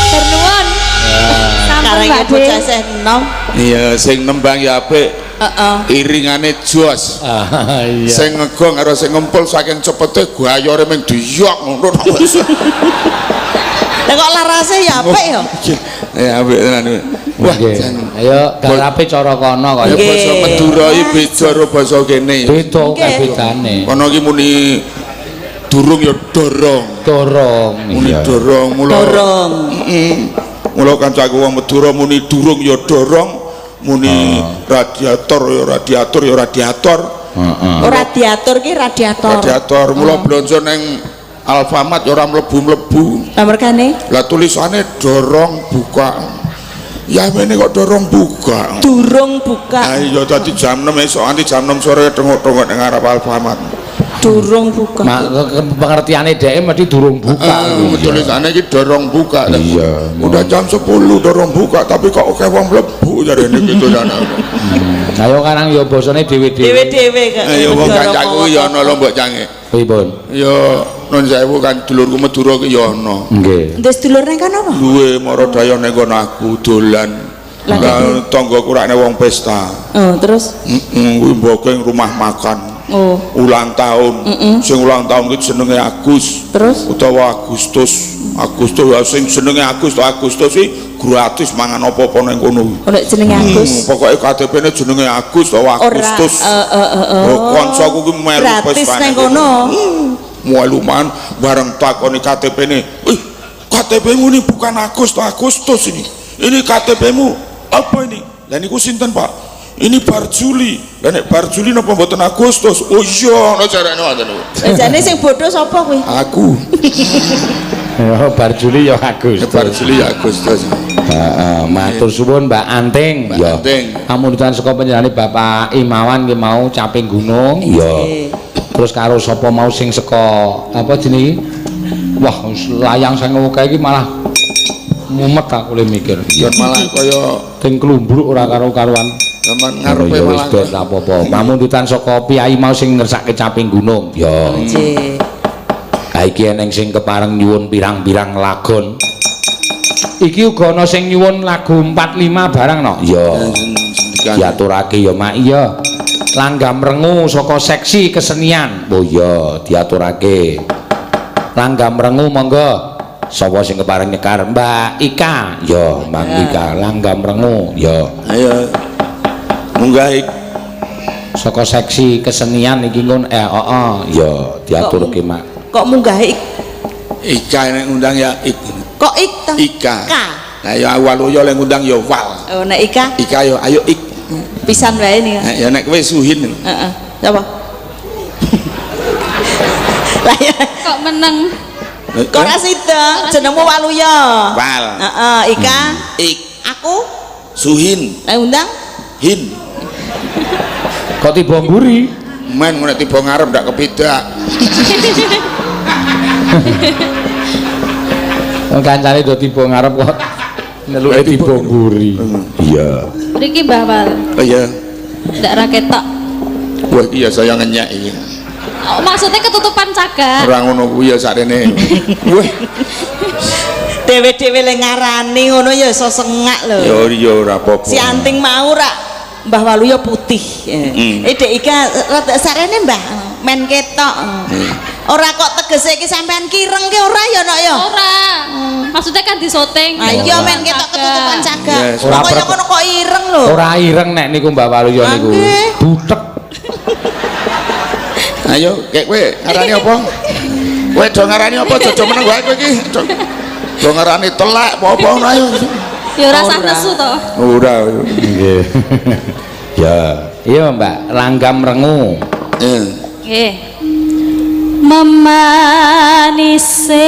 Ternuwun. Sampun, Karenge Pak De. bocah isih enom. Iya, sing nembang ya apik. Heeh. Iringane jos. Ah, iya. Sing ngegong karo sing ngempul saking cepete gayore ming diyok ngono. Lah kok larase ya apik ya? Ya apik tenan. Wah, Nggih. jan. Ayo garape cara kono kaya Ya basa Madura iki beda karo basa kene. beda Nggih. bedane. Kono iki muni durung ya dorong. Dorong. Muni Iya. dorong mula. Dorong. Heeh. Mula kancaku wong Madura muni durung ya dorong, muni radiator ya radiator ya radiator. Heeh. Oh, radiator ki radiator. Radiator mula blonjo neng Alfamart ya ora mlebu-mlebu. Lah mergane Lah tulisane dorong buka. Ya ini kok dorong buka. durung buka. Ayo tadi jam 6 esuk anti jam 6 sore tengok-tengok nang ngarep Alfamart. Durung buka. Pengertiane dheke mesti durung buka. Tulisannya iki dorong buka. Iya. Udah jam 10 dorong buka tapi kok akeh wong mlebu jarene gitu sana. Ayo karang ya basane dhewe-dhewe. Dewe-dewe kok. Ayo wong kancaku ya ana lho mbok cange. Pripun? Ya nun sewu kan dulurku Madura ki ya ana. Nggih. Ndus dulur nang kono apa? Duwe maradaya ning kono aku dolan. Lah tanggaku rakne wong pesta. Oh, terus Heeh, kuwi mbokeng rumah makan. oh, Ulang tahun. Sing ulang tahun ki jenenge Agus. terus Utawa Agustus. Agustus ya sing jenenge Agus atau Agustus iki gratis mangan apa-apa ning kono. nek jenenge Agus. Pokoke KTP-ne jenenge Agus utawa Ora Agustus. Oh. Oh, kancaku ki melu Gratis pesta nang kono. Melu mangan bareng takoni KTP-ne. "Ih, KTP-mu ini bukan Agus atau Agustus ini. Ini KTP-mu apa ini?" Lah niku sinten, Pak? Ini Barjuli. Lah nek Barjuli napa mboten Agustus? Oh iya, ngono jarane ngoten niku. Lah jane sing bodoh sapa kuwi? Aku. Ya bar Juli ya Agustus. Barjuli ya Agustus. Heeh, matur suwun Mbak Anting. Mbak Ya. Anting. Pamundutan saka panjenengane Bapak Imawan ki mau caping gunung. Ya. Terus karo sapa mau sing saka apa jenenge? Wah, layang sing akeh iki malah mumet aku le mikir. Ya malah kaya Ting klumbruk ora karo-karuan. zaman ngarepe Ya wis malah. ben apa-apa. Pamundutan saka piyai mau sing ngersake caping gunung. Ya. Nggih. Ha iki eneng sing kepareng nyuwun pirang-pirang lagon. Iki uga ana sing nyuwun lagu 45 barang no. Ya. Diaturake ya Mak iya. Langgam rengu saka seksi kesenian. Oh iya, diaturake. Langgam rengu monggo. Sapa sing kepareng nyekar? Mbak Ika. Ya, Mbak Ika langgam rengu. Ya. Ayo. Munggah ik. Saka seksi kesenian iki ngon heeh. Ya, diaturke Mak. Kok munggah ik? Ika nek ngundang ya ik. Kok ik ta? Ika. Ka. Lah ya waluya lek ngundang ya wal. Oh, nek Ika Ika ya ayo ik. pisan wae nih. Nah, ya nek kowe suhin. Heeh. Sapa? Lah ya Kok meneng? kok ora sida jenengmu Waluya. Wal. Heeh, Ika. Ik. Aku Suhin. lah undang Hin. Kok tiba mburi? Men ngono tiba ngarep ndak kepidak. Wong kancane do tiba ngarep kok nyeluke tiba mburi. Iya. Mriki Mbah Wal. Oh iya. Ndak ra ketok. Wah iki ya saya ngenyek iki. Oh, maksudnya ketutupan cagak. Ora ngono kuwi ya sarene. Weh, Dewe-dewe le ngarani ngono ya iso sengak lho. ya ya ora apa-apa. Si anting mau rak Mbah Waluyo putih. Eh dek iki rada sarene Mbah men ketok. Ora kok tegese iki sampean kireng ki ora ya nok ya. Ora. Maksudnya kan disoting. Nah iya men ketok ketutupan cagak. Yes. Ora Kok kaya per- ngono kok ireng lho. Ora ireng nek niku Mbah Waluyo niku. Nggih. Butek. Ayo, kek kowe ngarani apa? Kowe do ngarani apa? Aja meneng wae kowe iki. Do ngarani telek apa-apa ngono ayo. Ya ora sah Ora. nesu to. Ora. Nggih. Ya, iya Mbak, langgam rengu. Eh. Nggih. Memanise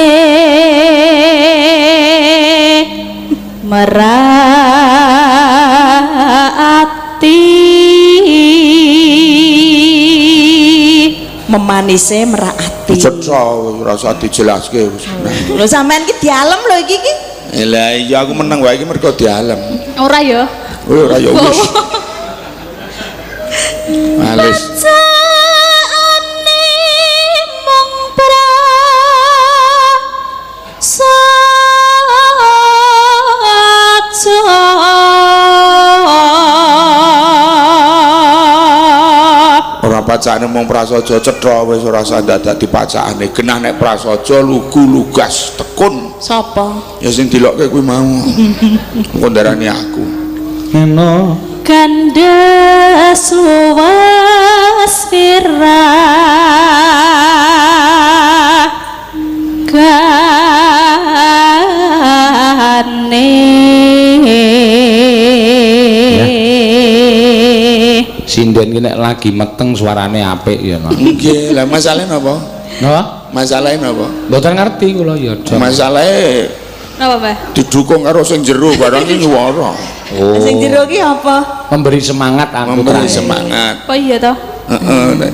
merati Memanise merak ati. Cetha ora usah dijelaske wis. Lho sampean ki dialem lho iki ki. Lah iya aku meneng wae iki mergo dialem. Ora ya. Oh ora ya wis. Males. Bacaane mung prasaja. Ora pacane mung prasaja cetha wis ora usah dadak dipacakane. Genah nek prasaja lugu lugas tekun. Sopo? Ya sing dilokke kuwi mau. Engko ndarani aku. Ngono. Kandes luwes viragane. Sinden ki nek lagi meteng suarane apik ya, Nak. Nggih, lah masalahe napa? Napa? Masalahe napa? Mboten ngerti kula ya, Dok. Masalahe Napa, Mbah? didukung karo sing jero barang iki nyuwara. Oh. Sing jero ki apa? Memberi semangat aku Memberi terakhir. semangat. Oh iya toh. Heeh.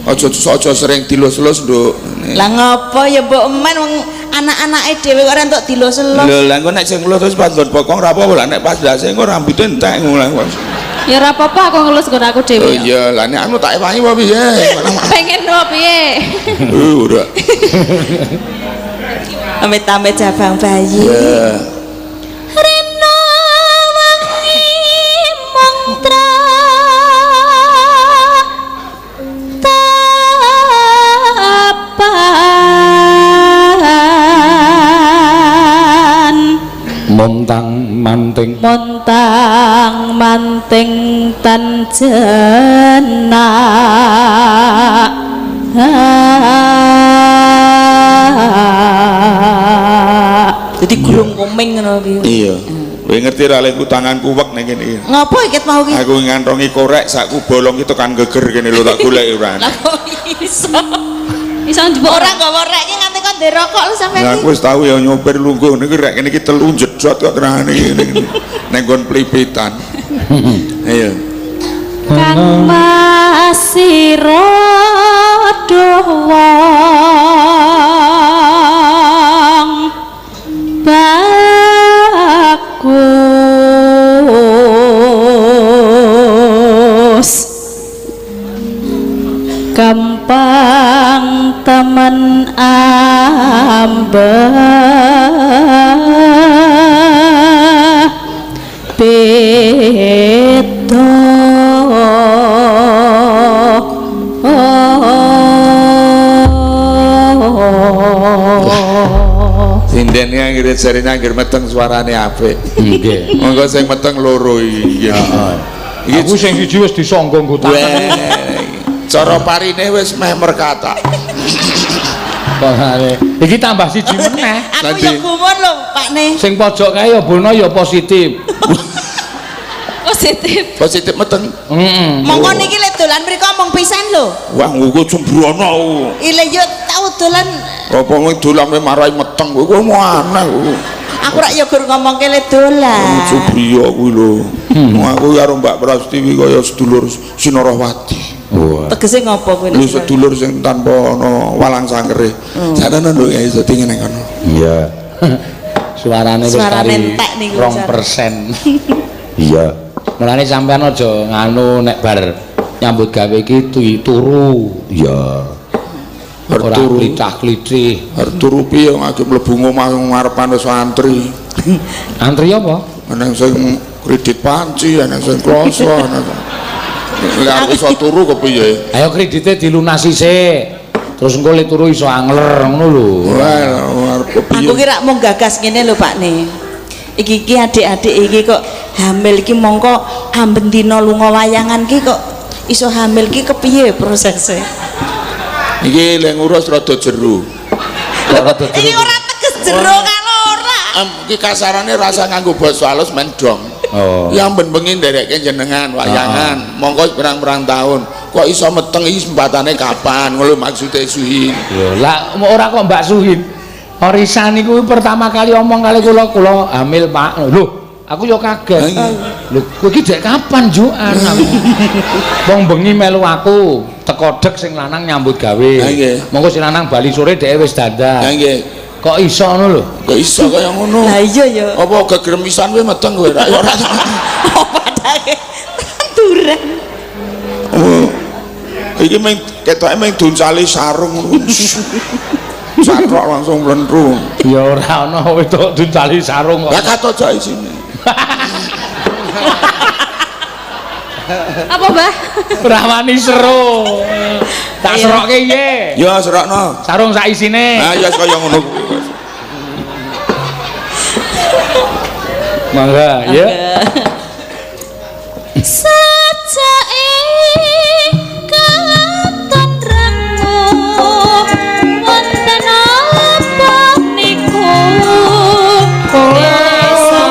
Aja aja sering dilus-lus, Nduk. Lah ngopo ya mbok emen wong anak-anake dhewe kok ora entuk dilus-elus. Lho, lah engko nek sing ngelus terus pas nggon bokong ora apa-apa, lah nek pas ndase engko rambute entek ngono lah. Ya ora apa-apa aku ngelus nggon aku dhewe. Oh iya, lah nek anu tak ewangi apa piye? Pengen no piye? Eh, ora. Amit-amit jabang bayi. Ya. Rena wengi mung tapan Montang manting. montang manting tan jenak. Dadi gulung koming ngono ki. Iya. Kowe ngerti ra lek tanganku wek ning kene iki. Ngopo iki mau ki? Aku ngantongi korek sakku bolong ki tekan geger kene lho tak goleki ora. Lah kok iso? Iso njupuk Ora nggawa rek ki nganti kon nderokok lho sampean Lah ki. aku wis tau ya nyopir lungguh niki rek kene iki telu jedot kok terane ngene. Ning nggon plipitan. Iya. Kang Masira duh wong bagus gampang temen ambeh beda. Sinden iki anggere jarine anggere meteng suarane apik. Nggih. Monggo sing meteng loro iki. Heeh. Iki Aku sing siji wis disangga nggo tangan. Cara parine wis meh merkata. Kok iki tambah siji meneh. Aku ya gumun lho, Pak Ne. Sing pojok kae ya bono ya positif. Positif. Positif meteng. Heeh. Monggo niki lek dolan mriko mung pisan lho. Wah, nggo sembrono. Ile yo tau dolan Apa wong dolan marai meteng kowe kowe mau aneh kowe. aku rak yo gur ngomongke le dolan. Subriyo kuwi lho. Wong aku karo Mbak Prastiwi kaya sedulur Sinarawati. Wah. Tegese ngopo kuwi? Lho sedulur sing tanpa ana walang sangkere. Sarana lho ya iso dingin nang kono. Iya. Suarane wis Suarane kari entek niku, 2%. Iya. Mulane sampean aja nganu nek bar nyambut gawe iki turu. Iya. Ora Turu. klithah-klithih. Arep turu piye ngake mlebu omah ngarepan wis antri. Antri apa? Ana sing kredit panci, ana sing kloso, ana. Lah aku iso turu kepiye? Ayo kredite dilunasi sik. Terus engko le turu iso angler ngono lho. Wah, arep kepiye? Aku kira mau gagas ngene lho Pak Ne. Iki iki adik-adik iki kok hamil iki mongko amben dina lunga wayangan ki kok iso hamil ki kepiye prosesnya? Iki lek ngurus rada jero. Kok rada Iki jero. ora teges jero kalau ora. Iki kasarane rasa nganggo basa halus men dong. Oh. Yang ben bengi nderekke jenengan wayangan, mongko pirang-pirang tahun. Kok iso meteng iki sempatane kapan? Ngono maksude Suhin. Lho, lah ora kok Mbak Suhin. Orisa niku pertama kali omong kali kula, kula hamil, Pak. Lho, aku yo kaget. Lho, kowe iki dek kapan juan aku? Wong bengi melu aku, teko dek sing lanang nyambut gawe. Nggih. Monggo sing lanang bali sore dhek wis dandan. Ya nggih. Kok iso ngono lho? Kok iso kaya ngono? Lah iya ya. Apa gegremisan kowe meteng kowe ra? Ya ora. Oh padake tanduran. Oh. Iki meng ketoke meng duncali sarung ngono. Satrok langsung mlentu. Ya ora ana wedok duncali sarung kok. Lah kato aja isine. Apa, Mbah? Ora wani seru. Tak serokke piye? Ya serokno. Sarung sak isine. Nah ya kaya ngono kuwi. Mangga, ya. Sajake katon rengu wonten apa niku desa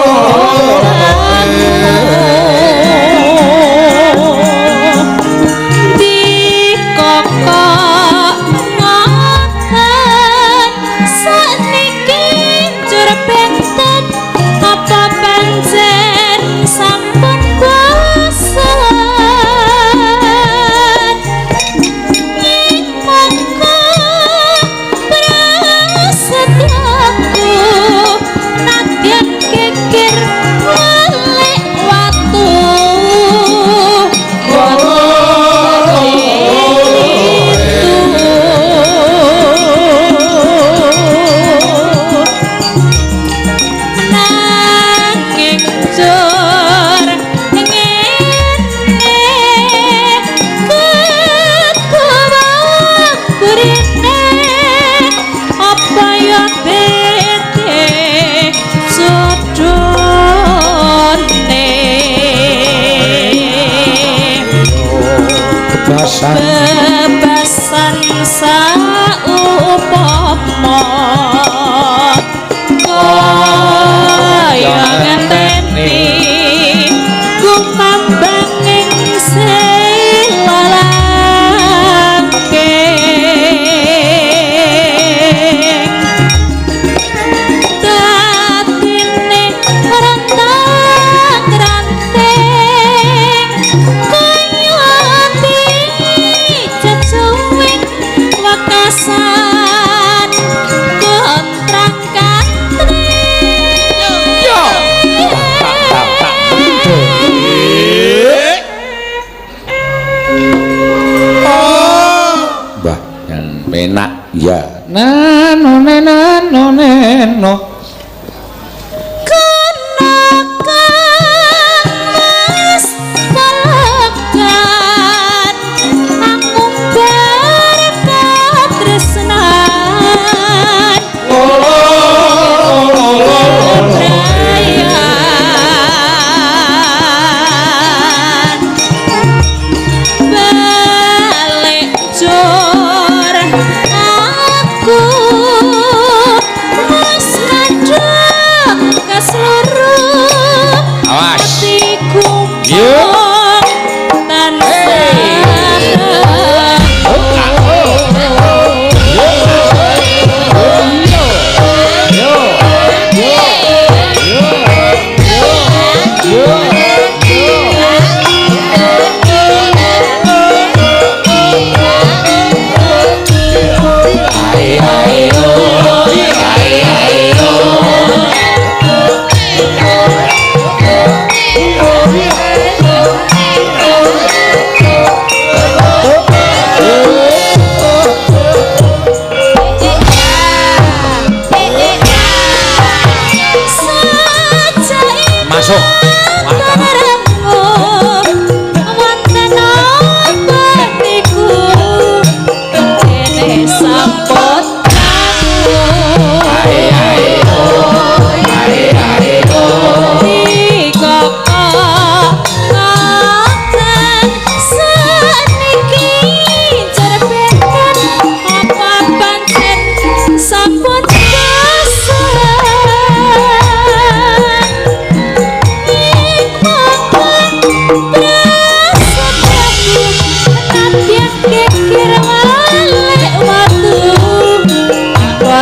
dikokok ngoten sakniki njur benten apa pancen sampun bosen yen mongko prasetyaku nadyan kikir balik watu nanging jur ngene ketuwa burine apa ya bete jodone Bebasan. Bebasan saupama kaya ngenteni kumambang ing selalangke dadine rentang ranting kaya dijejuwing wekasan kontrang kantri. Mbah, yang penak ya. Nano nano neno. Kenakan mas pelekan aku berkatresnan kebrayan balik jor aku mas.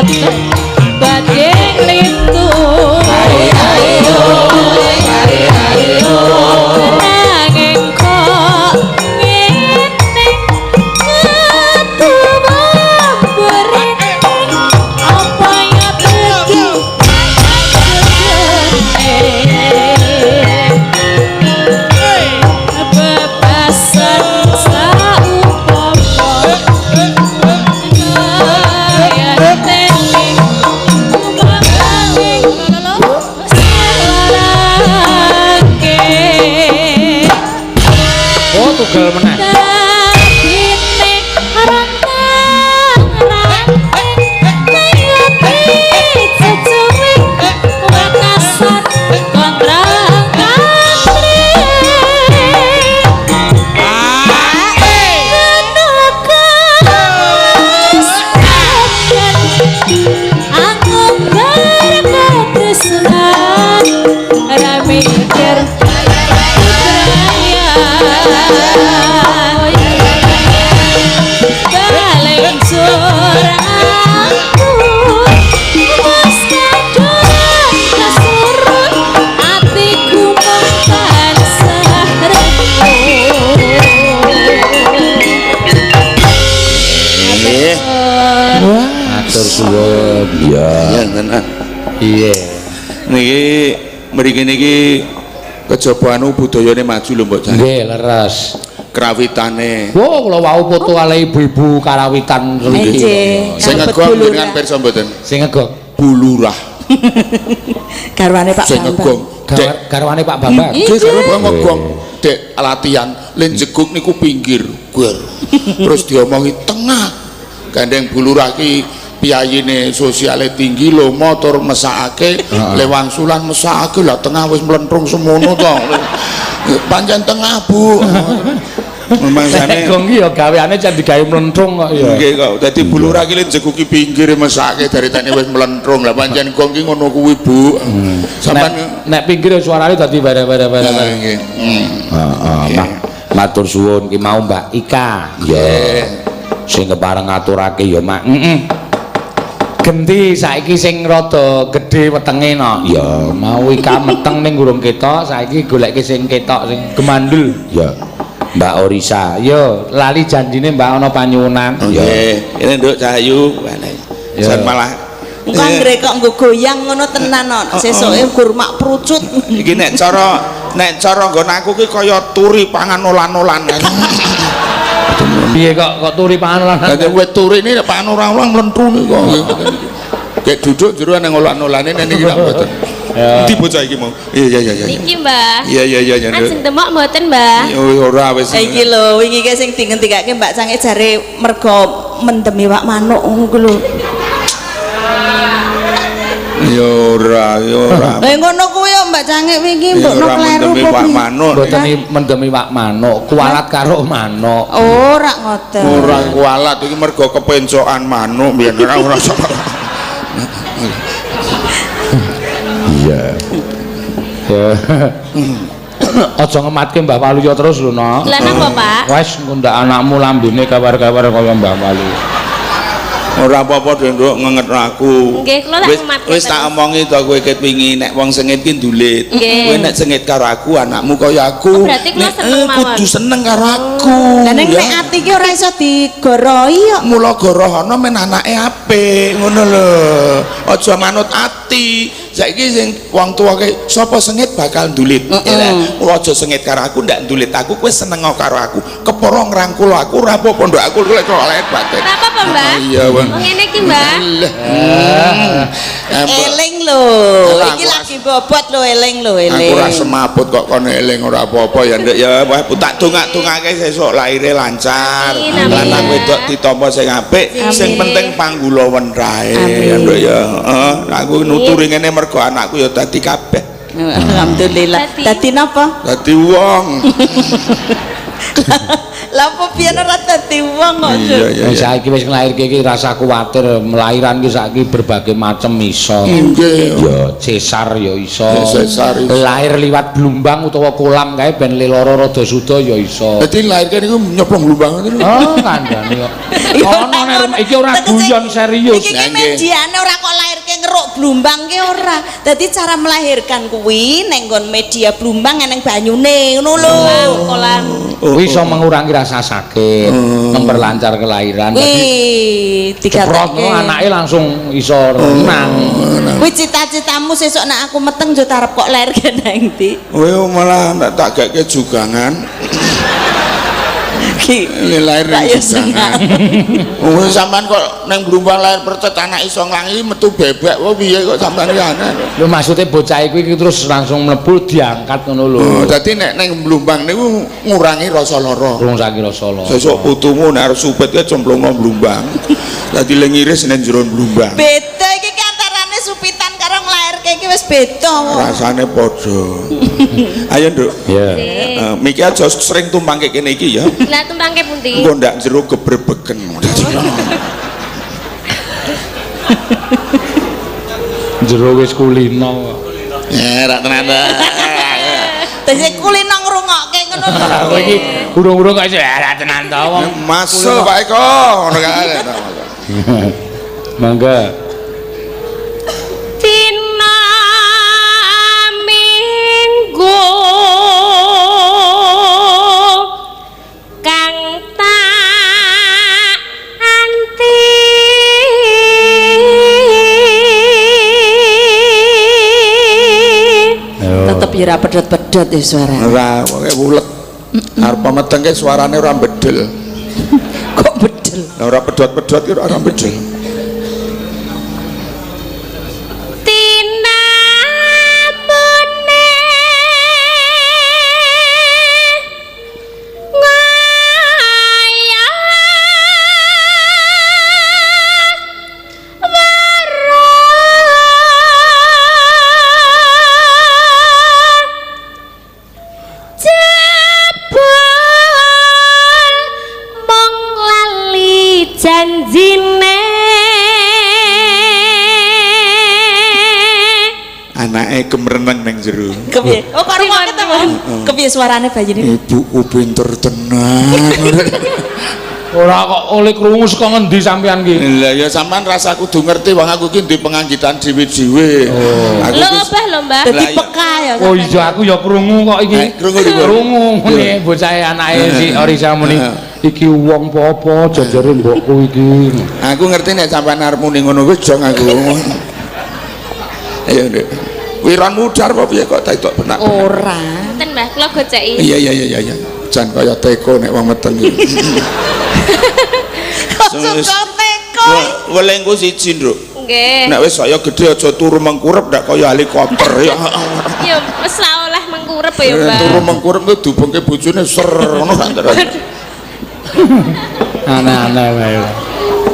Boten badhe nglintu nanging kok ngene ketuwa berene apa ya tegi bebasan saupama kaya teling kumanging salarake. Oh, tugel meneh. Dadine rantang-ranting kaya dijejuwing wekasan kontrang-kantring. Aku berkatresnan ra mikir putrayan balik aku wis kadung kesurut atiku mung tansah rengut. Nggih. Matur suwun. Iya. Ya tenan. Iya. Niki mriki niki kejaba anu budayane maju lho Mbok Jan. Nggih, leres. Krawitane. Wah, kula wau foto kali ibu-ibu karawitan mriki. Ece. Sing Kalebet ngegong Bu Lurah. jenengan pirsa mboten? Sing ngegong. Bu Lurah. Garwane Pak Sing Bambang. ngegong. Dek Garwane Pak Bambang. nggih garwane ngegong. Dek latihan len jeguk niku pinggir. Gur. Terus diomongi tengah. Gandeng Bu Lurah ki piyayine sosiale tinggi lho motor mesakake lewangsulan mesakake lah tengah wis mlentrung semono to. Pancen tengah Bu. Mangsane Gong ki ya gaweane jan digawe mlentrung kok ya. nggih kok. Dadi Bu Lurah ki jeguki pinggir mesake dari tane wis mlentrung. Lah pancen gong ki ngono kuwi Bu. Sampeyan Nek pinggir ya suarane dadi bare-bare-bare. nggih. Heeh, matur suwun ki mau Mbak Ika. Iya. Sing kepareng ngaturake ya Mak. Heeh. Genti saiki sing rada gedhe wetenge no. Ya, mau Ika meteng ning urung ketok, saiki goleke sing ketok sing gemandul. Ya. Mbak Orisa, yo lali janjine Mbak ana panyuwunan. Nggih. Ini Nduk Cahayu. Ya. Jan malah Engko anggere kok nggo goyang ngono tenan no. Sesuke gur mak prucut. Iki nek cara nggon aku ki kaya turi pangan olan-olan. Piye kok turi pangan lan. Dadi wit turi ini nek pangan ora-olah mlentrung kok. Kayak duduk jero nang olan-olane nek niki lak mboten. Endi bocah iki mau? Iya iya iya. Niki Mbah. Iya iya iya iya. Ajeng demok mboten Mbah? Ya ora wis. Iki lho, wingi ki sing dingendikake Mbak Cange jare mergo mendem iwak manuk ngono ku lho. Ya ora, ya ora. Lah ngono kuwi yo Mbak Cange wingi Ya mbokno ora kleru mendem apa iwak piye? manuk. Mboten mendem iwak manuk, kualat karo manuk. Ora ngoten. Ora kualat iki mergo kepencokan manuk biyen ora ora sapa. Iya. Ya. Aja ngematke Mbah Waluyo terus lho, Nok. Lah napa Pak? Wes ngundak anakmu lambene kawar-kawar kaya Mbah Waluyo. Ora apa-apa Nduk ngengetno aku. Nggih, kula tak Wis ngematke wis tak terus. omongi to kowe ket wingi nek wong sengit ki ndulit. Nggih. Kowe nek sengit karo aku anakmu kaya aku. Oh, berarti kula Nek, seneng mawon. Kudu seneng karo aku. Lah ning Ya. nek ati ki ora iso digoroi kok. Mula gorohono men anake apik ngono lho. Aja manut ati. Saiki sing wong tuwa ki sapa sengit bakal ndulit. Ya lah, mula aja sengit karo aku ndak ndulit aku kowe seneng karo aku. Kepara ngrangkul aku ora apa-apa nduk aku lek kok batin. Ora apa-apa Mbah. Iya, Wan. Wong ngene iki Mbah. Lah. Eling lho. Ora, Iki aku lagi bobot lho eling lho eling. Aku ora semaput kok kon eling ora apa-apa ya Nduk ya. Wah, tak dongak-dongake sesuk lahire lancar. Amin, amin. Lanang wedok ditampa sing apik, sing penting panggula wentrae ya Nduk ya. Heeh, aku nuturi ngene mergo anakku ya dadi kabeh. Alhamdulillah. Dadi? Dadi napa? Dadi wong. Lah apa biyen ora dadi wong kok. Iya iya. Wis saiki wis nglairke iki rasa kuwatir, melahiran ki saiki berbagai macem iso. Nggih. Ya sesar ya iso. Ya, sesar iso. Lahir liwat blumbang utawa kolam kae ben leloro rada suda ya iso. Dadi lairke niku nyeplong blumbang ngono. Oh, kandhane kok. Ono nek iki ora guyon serius. Iki ki mediane ora kok lairke ngeruk blumbang ki ora. Dadi cara melahirkan kuwi ning nggon media blumbang eneng banyune ngono lho. Kolam. Kuwi iso mengurangi rasa sakit, memperlancar kelahiran. Dadi Wih, ceprot ngono anake langsung iso renang. Kuwi cita-citamu sesuk nek aku meteng yo tarep kok lairke nang ndi? Kowe malah nek tak gake jugangan. Ki. Ini lahir Tak nang ya jugangan. Wong sampean kok nang blumbang lahir percet anak iso nglangi metu bebek wae piye kok sampean iki aneh. Lho maksudnya bocah iku iki terus langsung mlebu diangkat ngono lho. Oh, dadi nek nang blumbang niku ngurangi rasa lara. Rung saiki rasa lara. Sesuk putumu nek arep supet ke cemplungno blumbang. Dadi le ngiris nang jero blumbang. Beda iki ki antarane supitan karo nglairke iki wis beda. Rasane padha. Ayo, Nduk. Iya. Miki aja sering tumpangke kene iki ya. Lah tumpangke pundi? Engko ndak jero gebrebeken. Jero wis kulino kok. Ya, rak tenan ta. Dadi kulino ngrungokke ngono lho. Aku iki urung-urung kok iso ora tenan ta wong. Masuk Pak Eko ngono kae. Mangga. Dina Minggu kang tak anti Tetep ya ora pedhot-pedhot ya suara. Ora, pokoke wulet. Arep metengke suarane ora bedel. Kok bedel? Lah ora pedhot-pedhot ki ora bedel. Tinamune ngaya weruh jebul mung lali janjine. Anake kemreneng ning jero. Kepiye? Oh kok rungokke ta, Mon? Kepiye suarane bayine? Ibuku pinter tenan. Ora kok oleh krungu saka ngendi sampean ki? Lah ya sampean rasa kudu ngerti wong aku ki duwe penganggitan dhewe-dhewe. Aku Lho ki obah lho, Mbah. Dadi Lah, iya. peka ya. Oh iya aku ya krungu kok iki. Krungu iki. Krungu ngene bocah anake si Orisa muni iki wong apa jajare mbokku iki. Aku ngerti nek sampean arep muni ngono kuwi jong aku. Ayo, Nduk. Wiron mudhar apa piye kok tak benak. Ora. Mboten, Mbah, kula goceki. Iya iya iya iya. Jan kaya teko nek wong meteng iki. Kok suka teko? Welengku siji, Nduk. Nggih. Nek wis saya gedhe aja turu mengkurep ndak kaya helikopter ya. Ya wis ra oleh mengkurep ya, Mbah. Turu mengkurep ku dubengke bojone ser ngono gak terus. Aneh-aneh wae.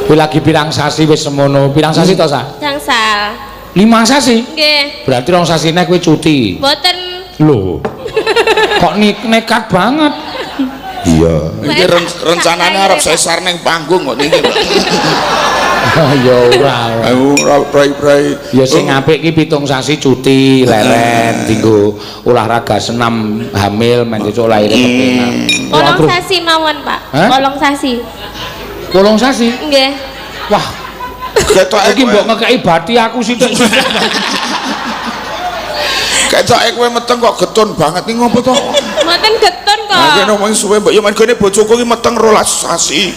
Kuwi lagi pirang sasi wis semono. Pirang sasi to, Sa? Gangsal. 5 sasi. Nggih. Berarti rong sasine kowe cuti. Mboten. Lho. Kok nekat banget. Iya. Iki rencanane arep sesar ning panggung kok niki. Ya ora. Aku ora prai-prai. Ya sing apik ki 7 sasi cuti leren dinggo olahraga senam hamil men sesuk lahire kepenak. 8 sasi mawon, Pak. 8 sasi. 8 sasi? Nggih. Wah. Ketoke iki mbok ngekeki bati aku sithik-sithik. Ketoke kowe meteng kok getun banget iki ngopo to? Mboten getun kok. Lah kene omong suwe mbok yo mergone bojoku iki meteng 12 sasi.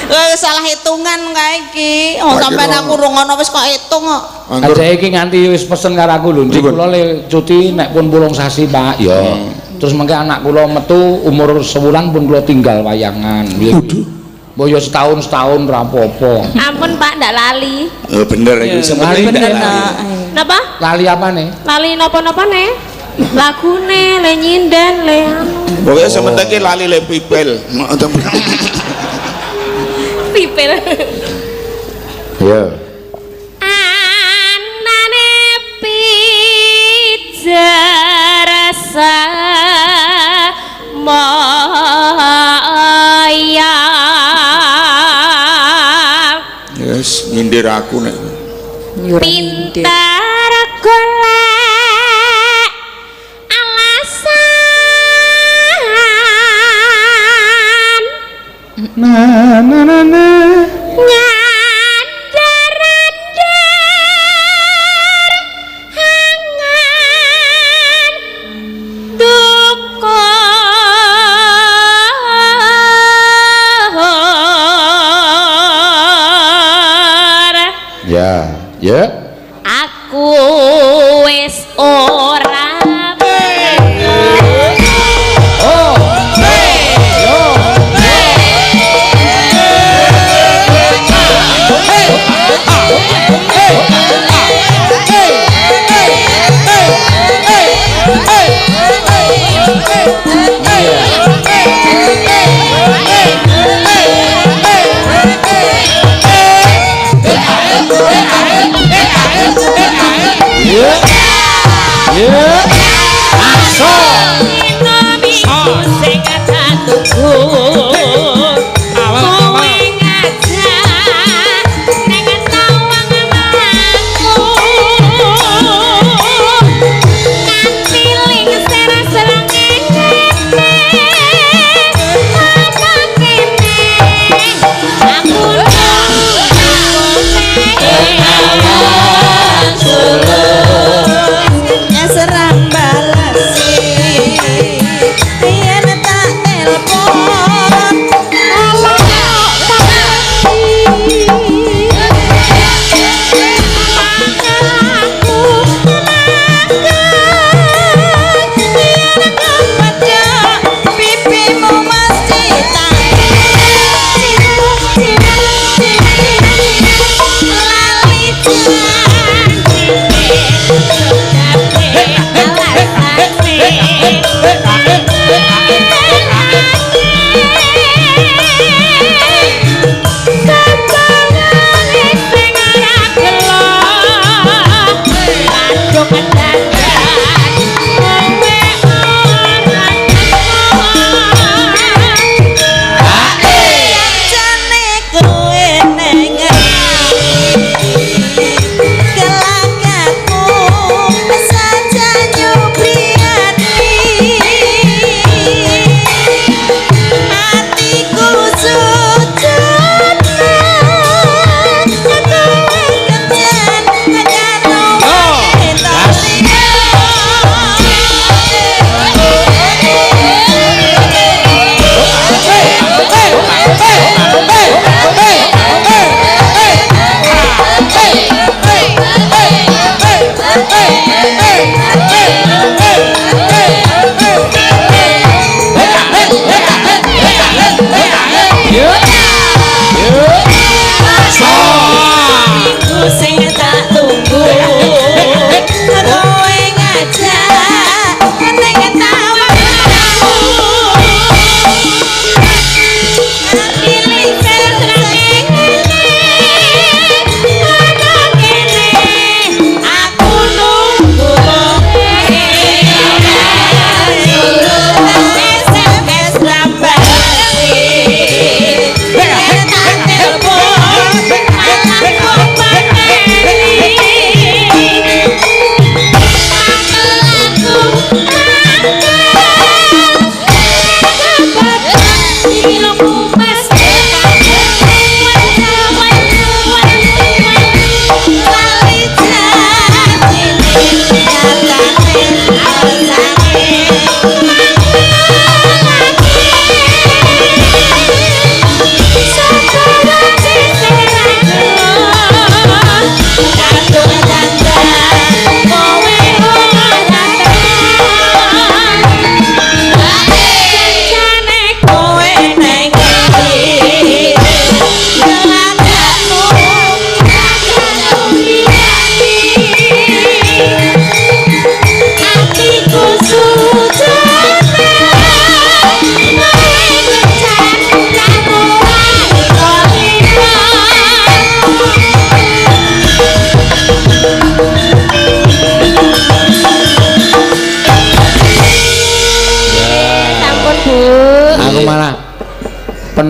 Lah salah hitungan kae iki. Oh sampean aku rungono wis kok hitung kok. Aja iki nganti wis pesen karo aku lho, Ndik kula le cuti nek pun 8 sasi, Pak. Ya. Terus mengke anak kula metu umur sewulan pun kula tinggal wayangan. Waduh. Mbok yo setahun-setahun ra apa-apa. Ampun Pak, ndak lali. Oh bener iki lali bener. Napa? Lali apane? Lali napa-napane? Lagune, le nyinden, le anu. Pokoke sing penting ki lali le pipil. Pipil. Iya. Anane pijar rasa Wis nyindir aku nek. Pinter golek alasan. Na na na na. Nyandar-andar angan dukur. Ya, ya. Aku wis ora. Oh. Yo.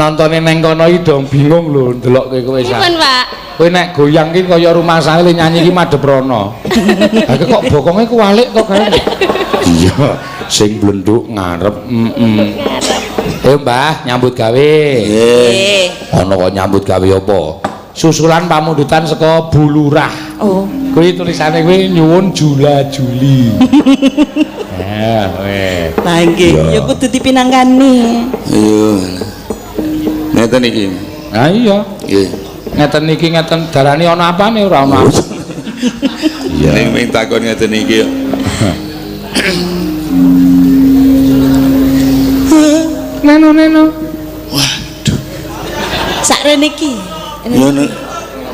Penontone neng kono iki dong bingung lho ndelok kowe kowe sak. Pripun, Pak? Kowe nek goyang ki kaya rumasane le nyanyi ki madhep rono. Lah kok bokonge kuwalik kok kae. Iya, sing blenduk ngarep. Heeh. Mbah, nyambut gawe. Nggih. Ana kok nyambut gawe apa? Susulan pamundutan saka Bu Lurah. Oh. Kuwi tulisane kuwi nyuwun Jula Juli. Ya, kowe. Lah nggih, ya kudu dipinangkani. Iya. Ngeten iki. Ha iya. Nggih. Ngeten iki ngeten darani ana apane ora ana. Iya. Ning ming takon ngeten iki. Neno neno. Waduh. Sakrene iki. Nyuwun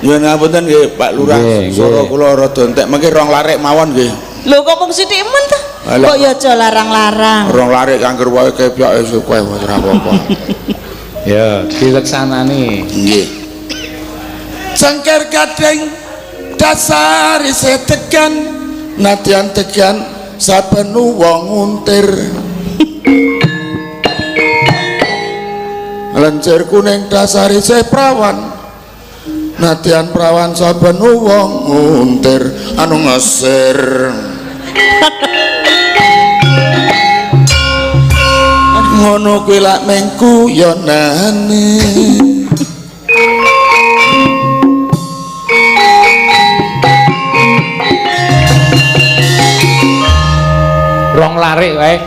nyuwun ngapunten nggih Pak Lurah, swara kula rada entek mengki rong larik mawon nggih. Lho kok mung sithik men ta? Kok ya aja larang-larang. Rong larik kangger wae kepyok wis kowe ora apa-apa. Ya, dileksanani. Nggih. Cengker gading dasar isih tegan, nadyan tegan saben wong nguntir. Lencir kuning dasar isih prawan, nadyan prawan saben wong nguntir anu ngesir. Ngono kuwi lak meng guyonane. Rong larik wae.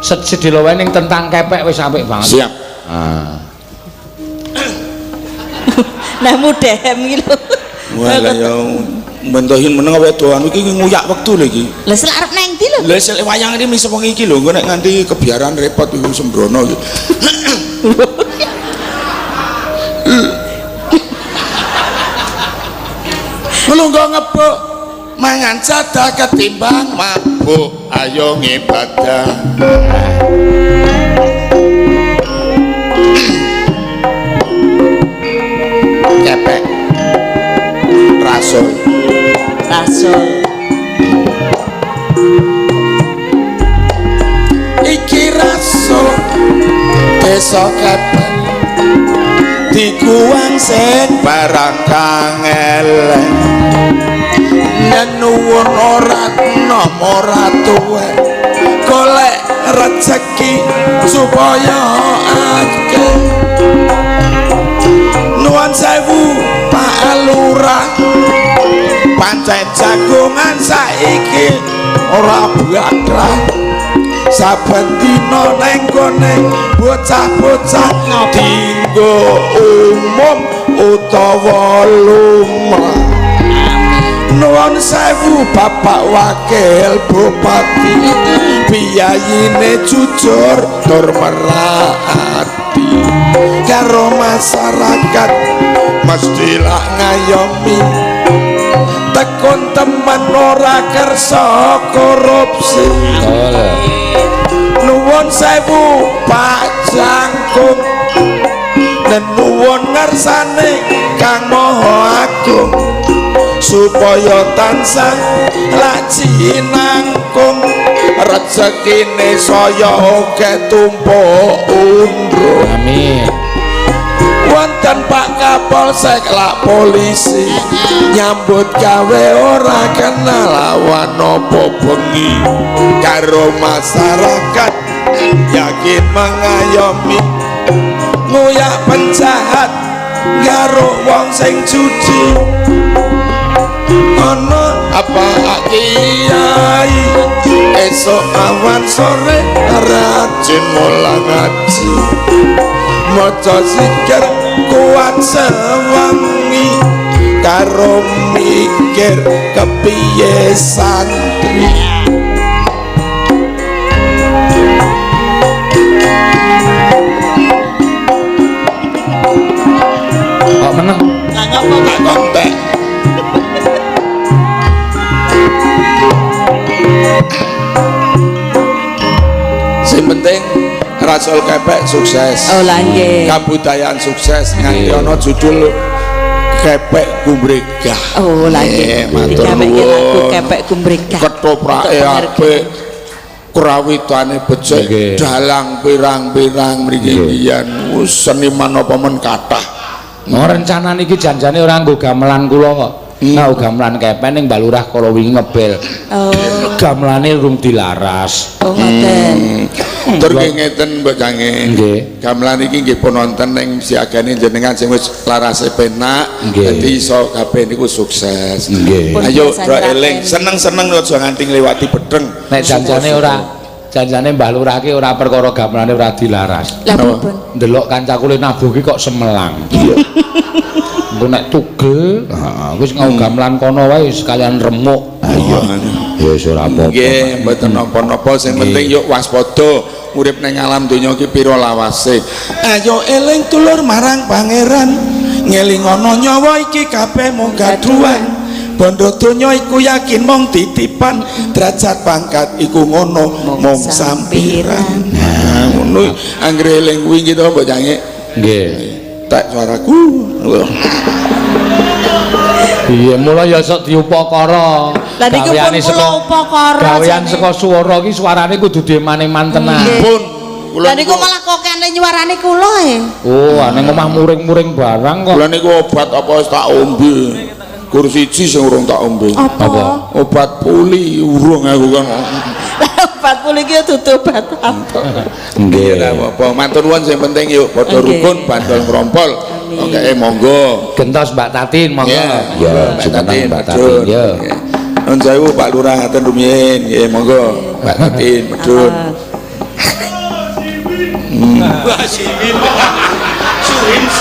Sedhela wae ning tentang kepek wis apik banget. Siap. Ah. Nah mudhem iki lho. Wah lah ya mentohin meneng wedoan iki nguyak wektu lho iki. Lah selak arep nang ndi lho? Lah selek wayang iki misa wong iki lho, engko nek nganti kebiaran repot iku sembrono iki. Melungguh ngebuk mangan jadah ketimbang mabuk, ayo ngibadah. Kepek rasul. Rasul. Iki rasul desa Kepek dikuwang sing barang kang elek. Nuwun ora nom ora tuwek, golek rejeki supaya akeh. Nuwun sewu Pak Lurah, pancen jagongan saiki ora bagrah. Saben dina neng gone bocah-bocah dinggo umum utawa lumrah. Nuwun sewu Bapak Wakil Bupati, biyayine jujur tur merati karo masyarakat mesti lak ngayomi. Tekun temen ora kersa korupsi. Nuwun sewu Pak Jangkung, nuwun ngersane Kang Maha Agung, supaya tansah laji nangkung rezekine saya akeh tumpuk undro. Amin. Wonten Pak Kapolsek lak polisi nyambut gawe ora kenal lawan apa bengi, karo masyarakat yakin mengayomi, nguyak penjahat karo wong sing judi. Ana apa kiai esok awan sore rajin mulang ngaji, maca zikir kuat sewengi karo mikir kepiye santri. Kok meneng? Lah ngopo kok kontek? Sing penting Rasul Kepek sukses. Oh lah nggih. Kabudayaan sukses nganti ana judul Kepek Gumregah. Oh lah nggih. Matur Digawekke lagu nuwun. Kepek Gumregah. Ketoprake apik. Krawitane becik, dalang pirang-pirang mriki biyen. Wis seniman apa men kathah. Oh, rencana niki janjane ora nggo gamelan kula kok. Nah, gamelan kepen ning Mbah Lurah kala wingi ngebel. Oh, Gamelane urung dilaras. oh ngoten. Tur nggih ngeten Mbok Jange. Nggih. Gamelan iki nggih pun wonten ning siagane jenengan sing wis larase penak, dadi iso kabeh niku sukses. Nggih. Pun Ayo biasa do eling, nyerapen. seneng-seneng aja nganti ngliwati bedheng. Nek janjane ora, janjane Mbah Lurah ki ora perkara gamelane ora dilaras. Lah pripun? Ndelok kancaku le nabuh ki kok semelang. Iya. Engko nek tugel, heeh, wis ngau gamelan kono wae sekalian remuk. Ha iya. Ya wis ora apa-apa. Nggih, mboten napa-napa, sing penting yuk waspada urip ning alam donya iki pira lawase. Ayo eling dulur marang pangeran, ngelingono nyawa iki kabeh mung gaduhan. Bondo donya iku yakin mung titipan, derajat pangkat iku ngono mung sampiran. Nah, ngono anggere eling kuwi iki to Mbok Jange. Nggih. Tak suaraku. Iya, mula ya sok diupakara. Lah niku pun Gaweane kula upakara. Gawean jane. saka swara ki suarane kudu dieman-eman tenan. Pun kula Lah niku malah kokene nyuarane kula e. Oh, ning omah muring-muring barang kok. Kula niku obat apa wis tak ombe. Kursi siji sing urung tak ombe. Apa? Obat puli urung aku kan. Lah obat puli iki dudu obat apa. Nggih. Ora apa-apa, matur nuwun sing penting yuk padha rukun bandol ngrompol. Amin. Oke, monggo. Gentos Mbak Tatin monggo. Ya, Ya, jumeneng Mbak Tatin medhun. ya. Nggih. Nuwun sewu Pak Lurah ngaten rumiyin, nggih monggo Mbak Tatin medhun.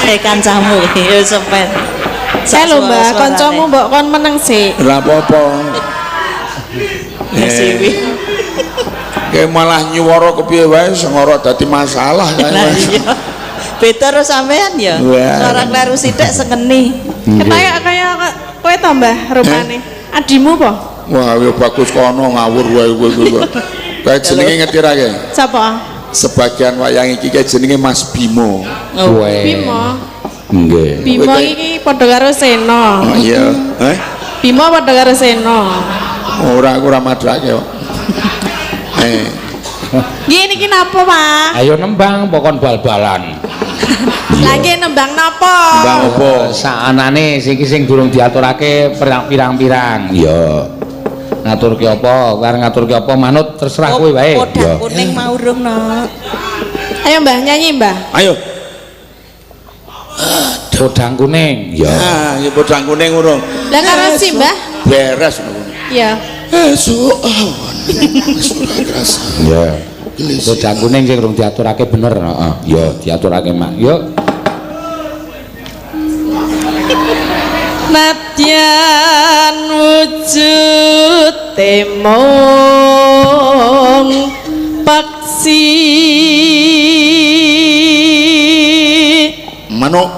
Eh kancamu ya sampean. Saya lho Mbak, kancamu mbok kon meneng sik. Ora apa-apa. Siwi. Kayak malah nyuwara kepiye wae sing ora dadi masalah Lah iya. Beda karo sampean ya. Wah. Suara kleru sithik sengeni. Kayak kaya kowe to Mbah rupane. Adimu po? Wah, ya bagus kono ngawur wae kowe kowe. Kayak jenenge ngerti ra ke? Sapa? Sebagian wayang iki kayak jenenge Mas Bimo. Oh. Kowe. Bimo. Nggih. Bimo iki padha karo Sena. Oh iya. Eh? Bimo padha karo Sena. Ora aku ora madrake kok. Eh, Nggih niki napa, Pak? Ayo nembang pokon bal-balan. Lah nggih nembang napa? Nembang apa? Saanane siki sing durung diaturake pirang-pirang. Iya. Ngaturke apa? Arep ngaturke apa manut terserah kowe wae. Podang kuning mau urung no. Ayo Mbah nyanyi, Mbah. Ayo. Podang kuning. Iya. Ah, ya podang kuning urung. Lah karo si Mbah? Beres ngono. Iya. Esuk awan. Wis ora kerasa. Iya. Podang kuning sing durung diaturake bener, heeh. Ya, diaturake mak. Yo. Nadyan wujud mung paksi Manuk.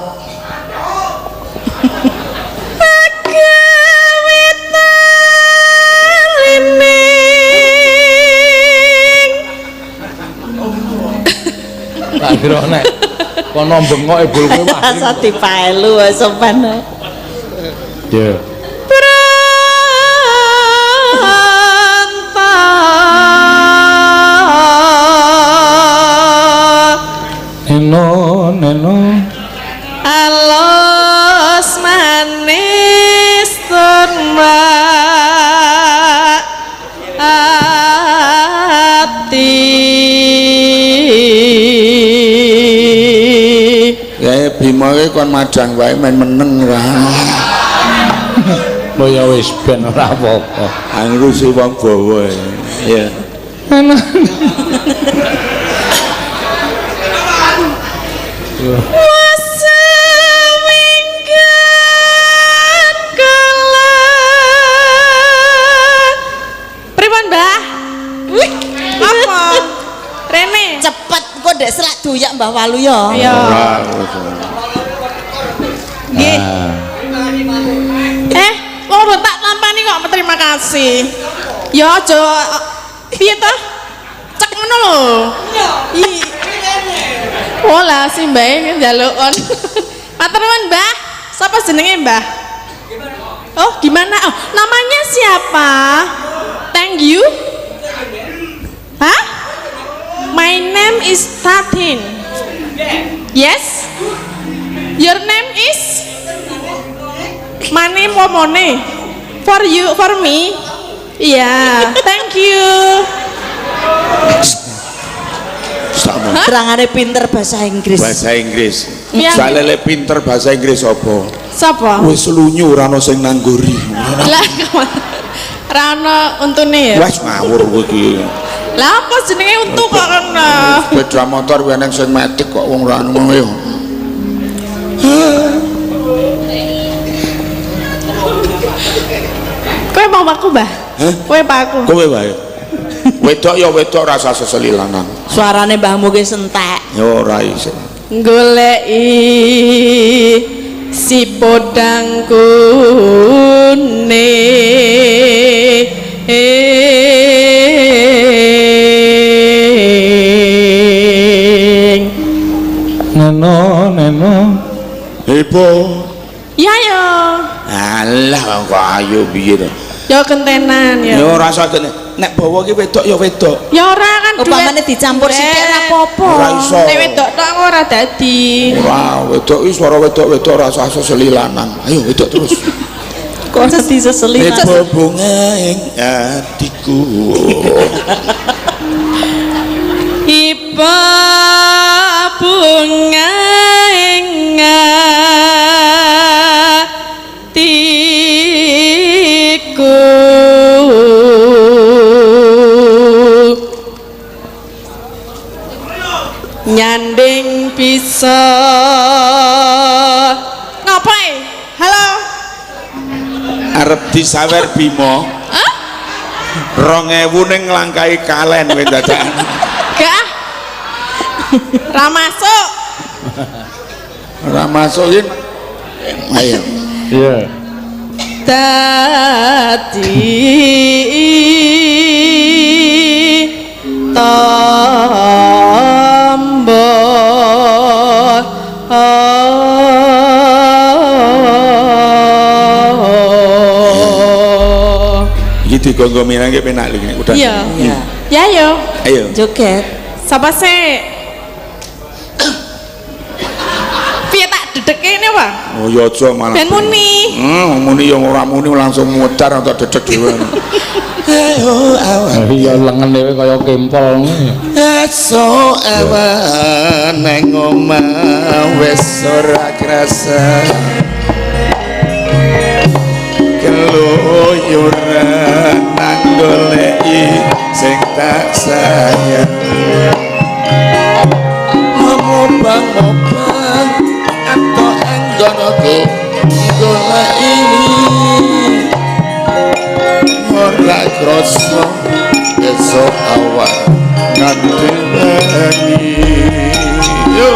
Kawitalining Tak kira nek kono bengok ebul kowe wah. Asa dipaelu wae sampean. Ya. Pranta Neno neno. Alos manis tur ati. Ya Bima ki kon madang wae men meneng ra. Lho ya wis ben ora apa-apa. Angrusi wong Jawa. Ya. Wasewinggan kala. Pripun, Mbah? Wih, apa? Rene. Cepet kok ndek selak doyak Mbah Waluyo. Iya. Nggih. Eh, wong urung tak tampani kok terima kasih. Ya aja piye to? Cek ngono lho. Iya. Oh lah si Mbah njaluk kon. Matur nuwun, Mbah. Sapa jenenge, Mbah? Oh, gimana? Oh, namanya siapa? Thank you. Hah? My name is Tatin. Yes. Your name is? My name Momone. For you, for me. Iya, thank you. Sama. Terangane pinter bahasa Inggris. Bahasa Inggris. Iya. Soale lek pinter bahasa Inggris apa? Sapa? Wis lunyu ora ono sing nangguri. Lah, ra ono untune ya. Wes ngawur kowe iki. Lah apa jenenge untu kok kono? Sepeda motor kuwi eneng sing metik kok wong ora ngono ya. Kowe mau aku, Mbah? Hah? Kowe apa aku? Kowe wae. Wedok ya wedok rasa seseli lanang. Suarane mbahmu ki sentek. Ya ora iso. Goleki si podang kuning. Neno, neno. Heboh. Ya yo. Alah kok ayo piye to? Ya kentenan Ya ya. ora saged nek bawa ki wedok ya wedok. Ya ora kan duet. Upamane dicampur sithik ora apa-apa. Ora iso. Nek wedok tok ora dadi. Ora, wedok iki swara wedok-wedok ora usah seseli lanang. Ayo wedok terus. Kok diseseli. Heboh bunga ing atiku. Iba bunga ing atiku. Nyanding bisa ngapa e? Halo. Arep disawer Bima. Hah? 2000 ning nglangkai kalen kowe dadakan. Gak. Ra masuk. Ora masuk iki. Ayo. Iya. Dadi tombo. Iki digonggo mirang ki penak lho udah. Iya. Iya. Ya yo. Ayo. Joget. Sapa sih? Piye tak dedeke ini, Pak? Oh ya aja malah. Ben muni. Muni ya ora muni langsung mutar atau dedek dhewe. Ayo awan. Iya lengen dhewe kaya kempol ngono. Esuk awan nang omah wis ora krasa. Keluyuran nang goleki sing tak sayang. Mobang-mobang atau anggonku goleki ora krasa esuk awan nganti bengi. Yo.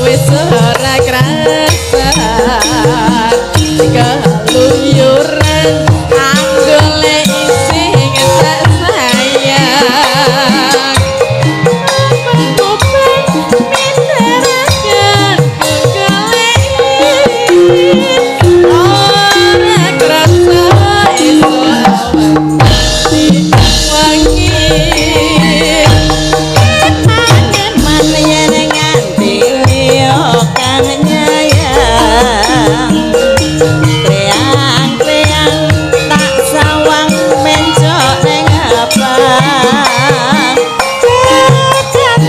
Wis ora krasa keluyuran anggole isih tak sayang kuping mineraken goleki ora krasa iso wangi. Eman yen nganti liya kang nyayang. Kreang-kreang tak sawang mencok ning abang.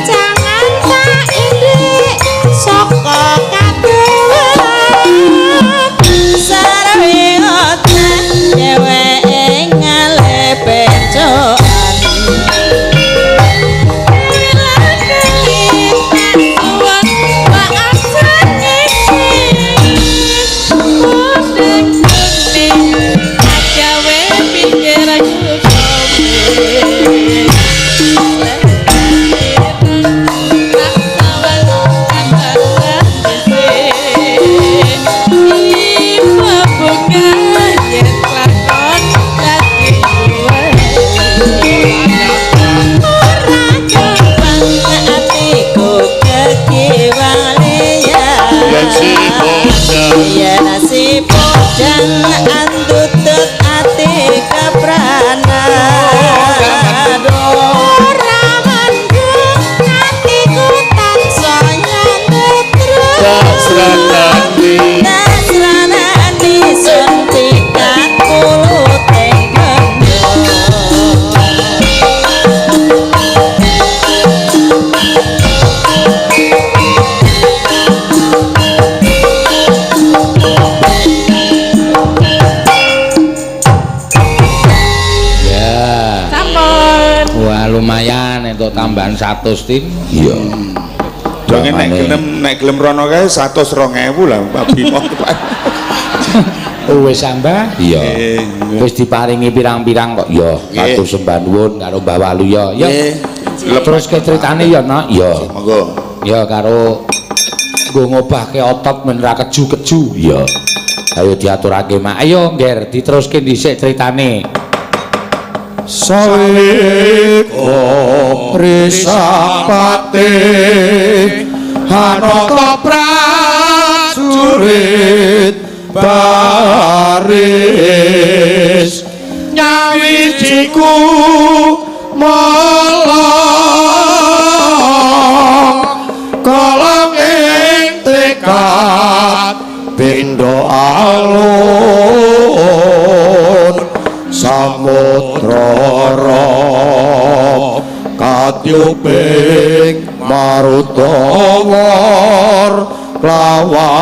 Jangan tak indik saka kadohan. Sarwe otak dheweke ngalih pencokan. Ora gampang atiku kekiwalian. Yen si podang andutut ati kepranan. Ora mendung atiku tansaya Tasranani. Nasranani sun pikat puluting bendho. Ya. Sampun. Wah, lumayan entuk tambahan 100 tin. Iya. Dongeng nek gelem, nek gelem rono kae 102.000 lah Pak Bimo. Oh, wis tambah? Iya. Nggih. Wis diparingi pirang-pirang kok. Ya, Nggih. matur sembah nuwun karo Mbah Waluya. Ya. Nggih. Terus ke critane ya, Nak? Ya. Monggo. Ya karo nggo ngobahke otot men ra keju-keju. Ya. Ayo diaturake, Mak. Ayo, Ngger, diteruske dhisik critane. Saweka prisapate hanata prajurit baris nyawijiku molong kolong ing tekad pindha alun samudra katyuping marutawar lawan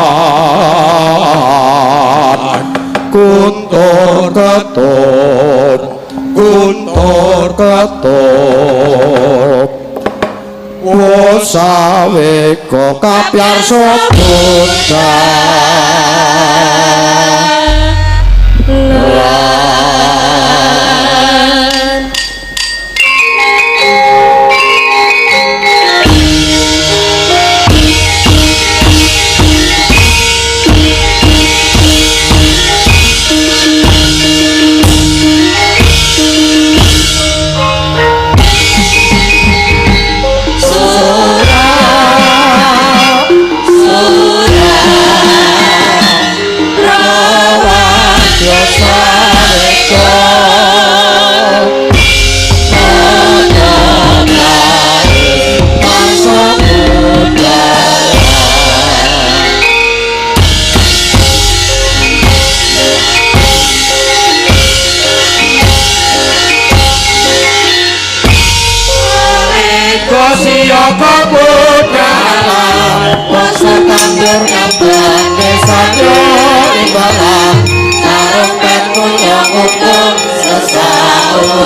kuntur ketut kuntur ketut wosaweka kapyarsa bunda. Sarung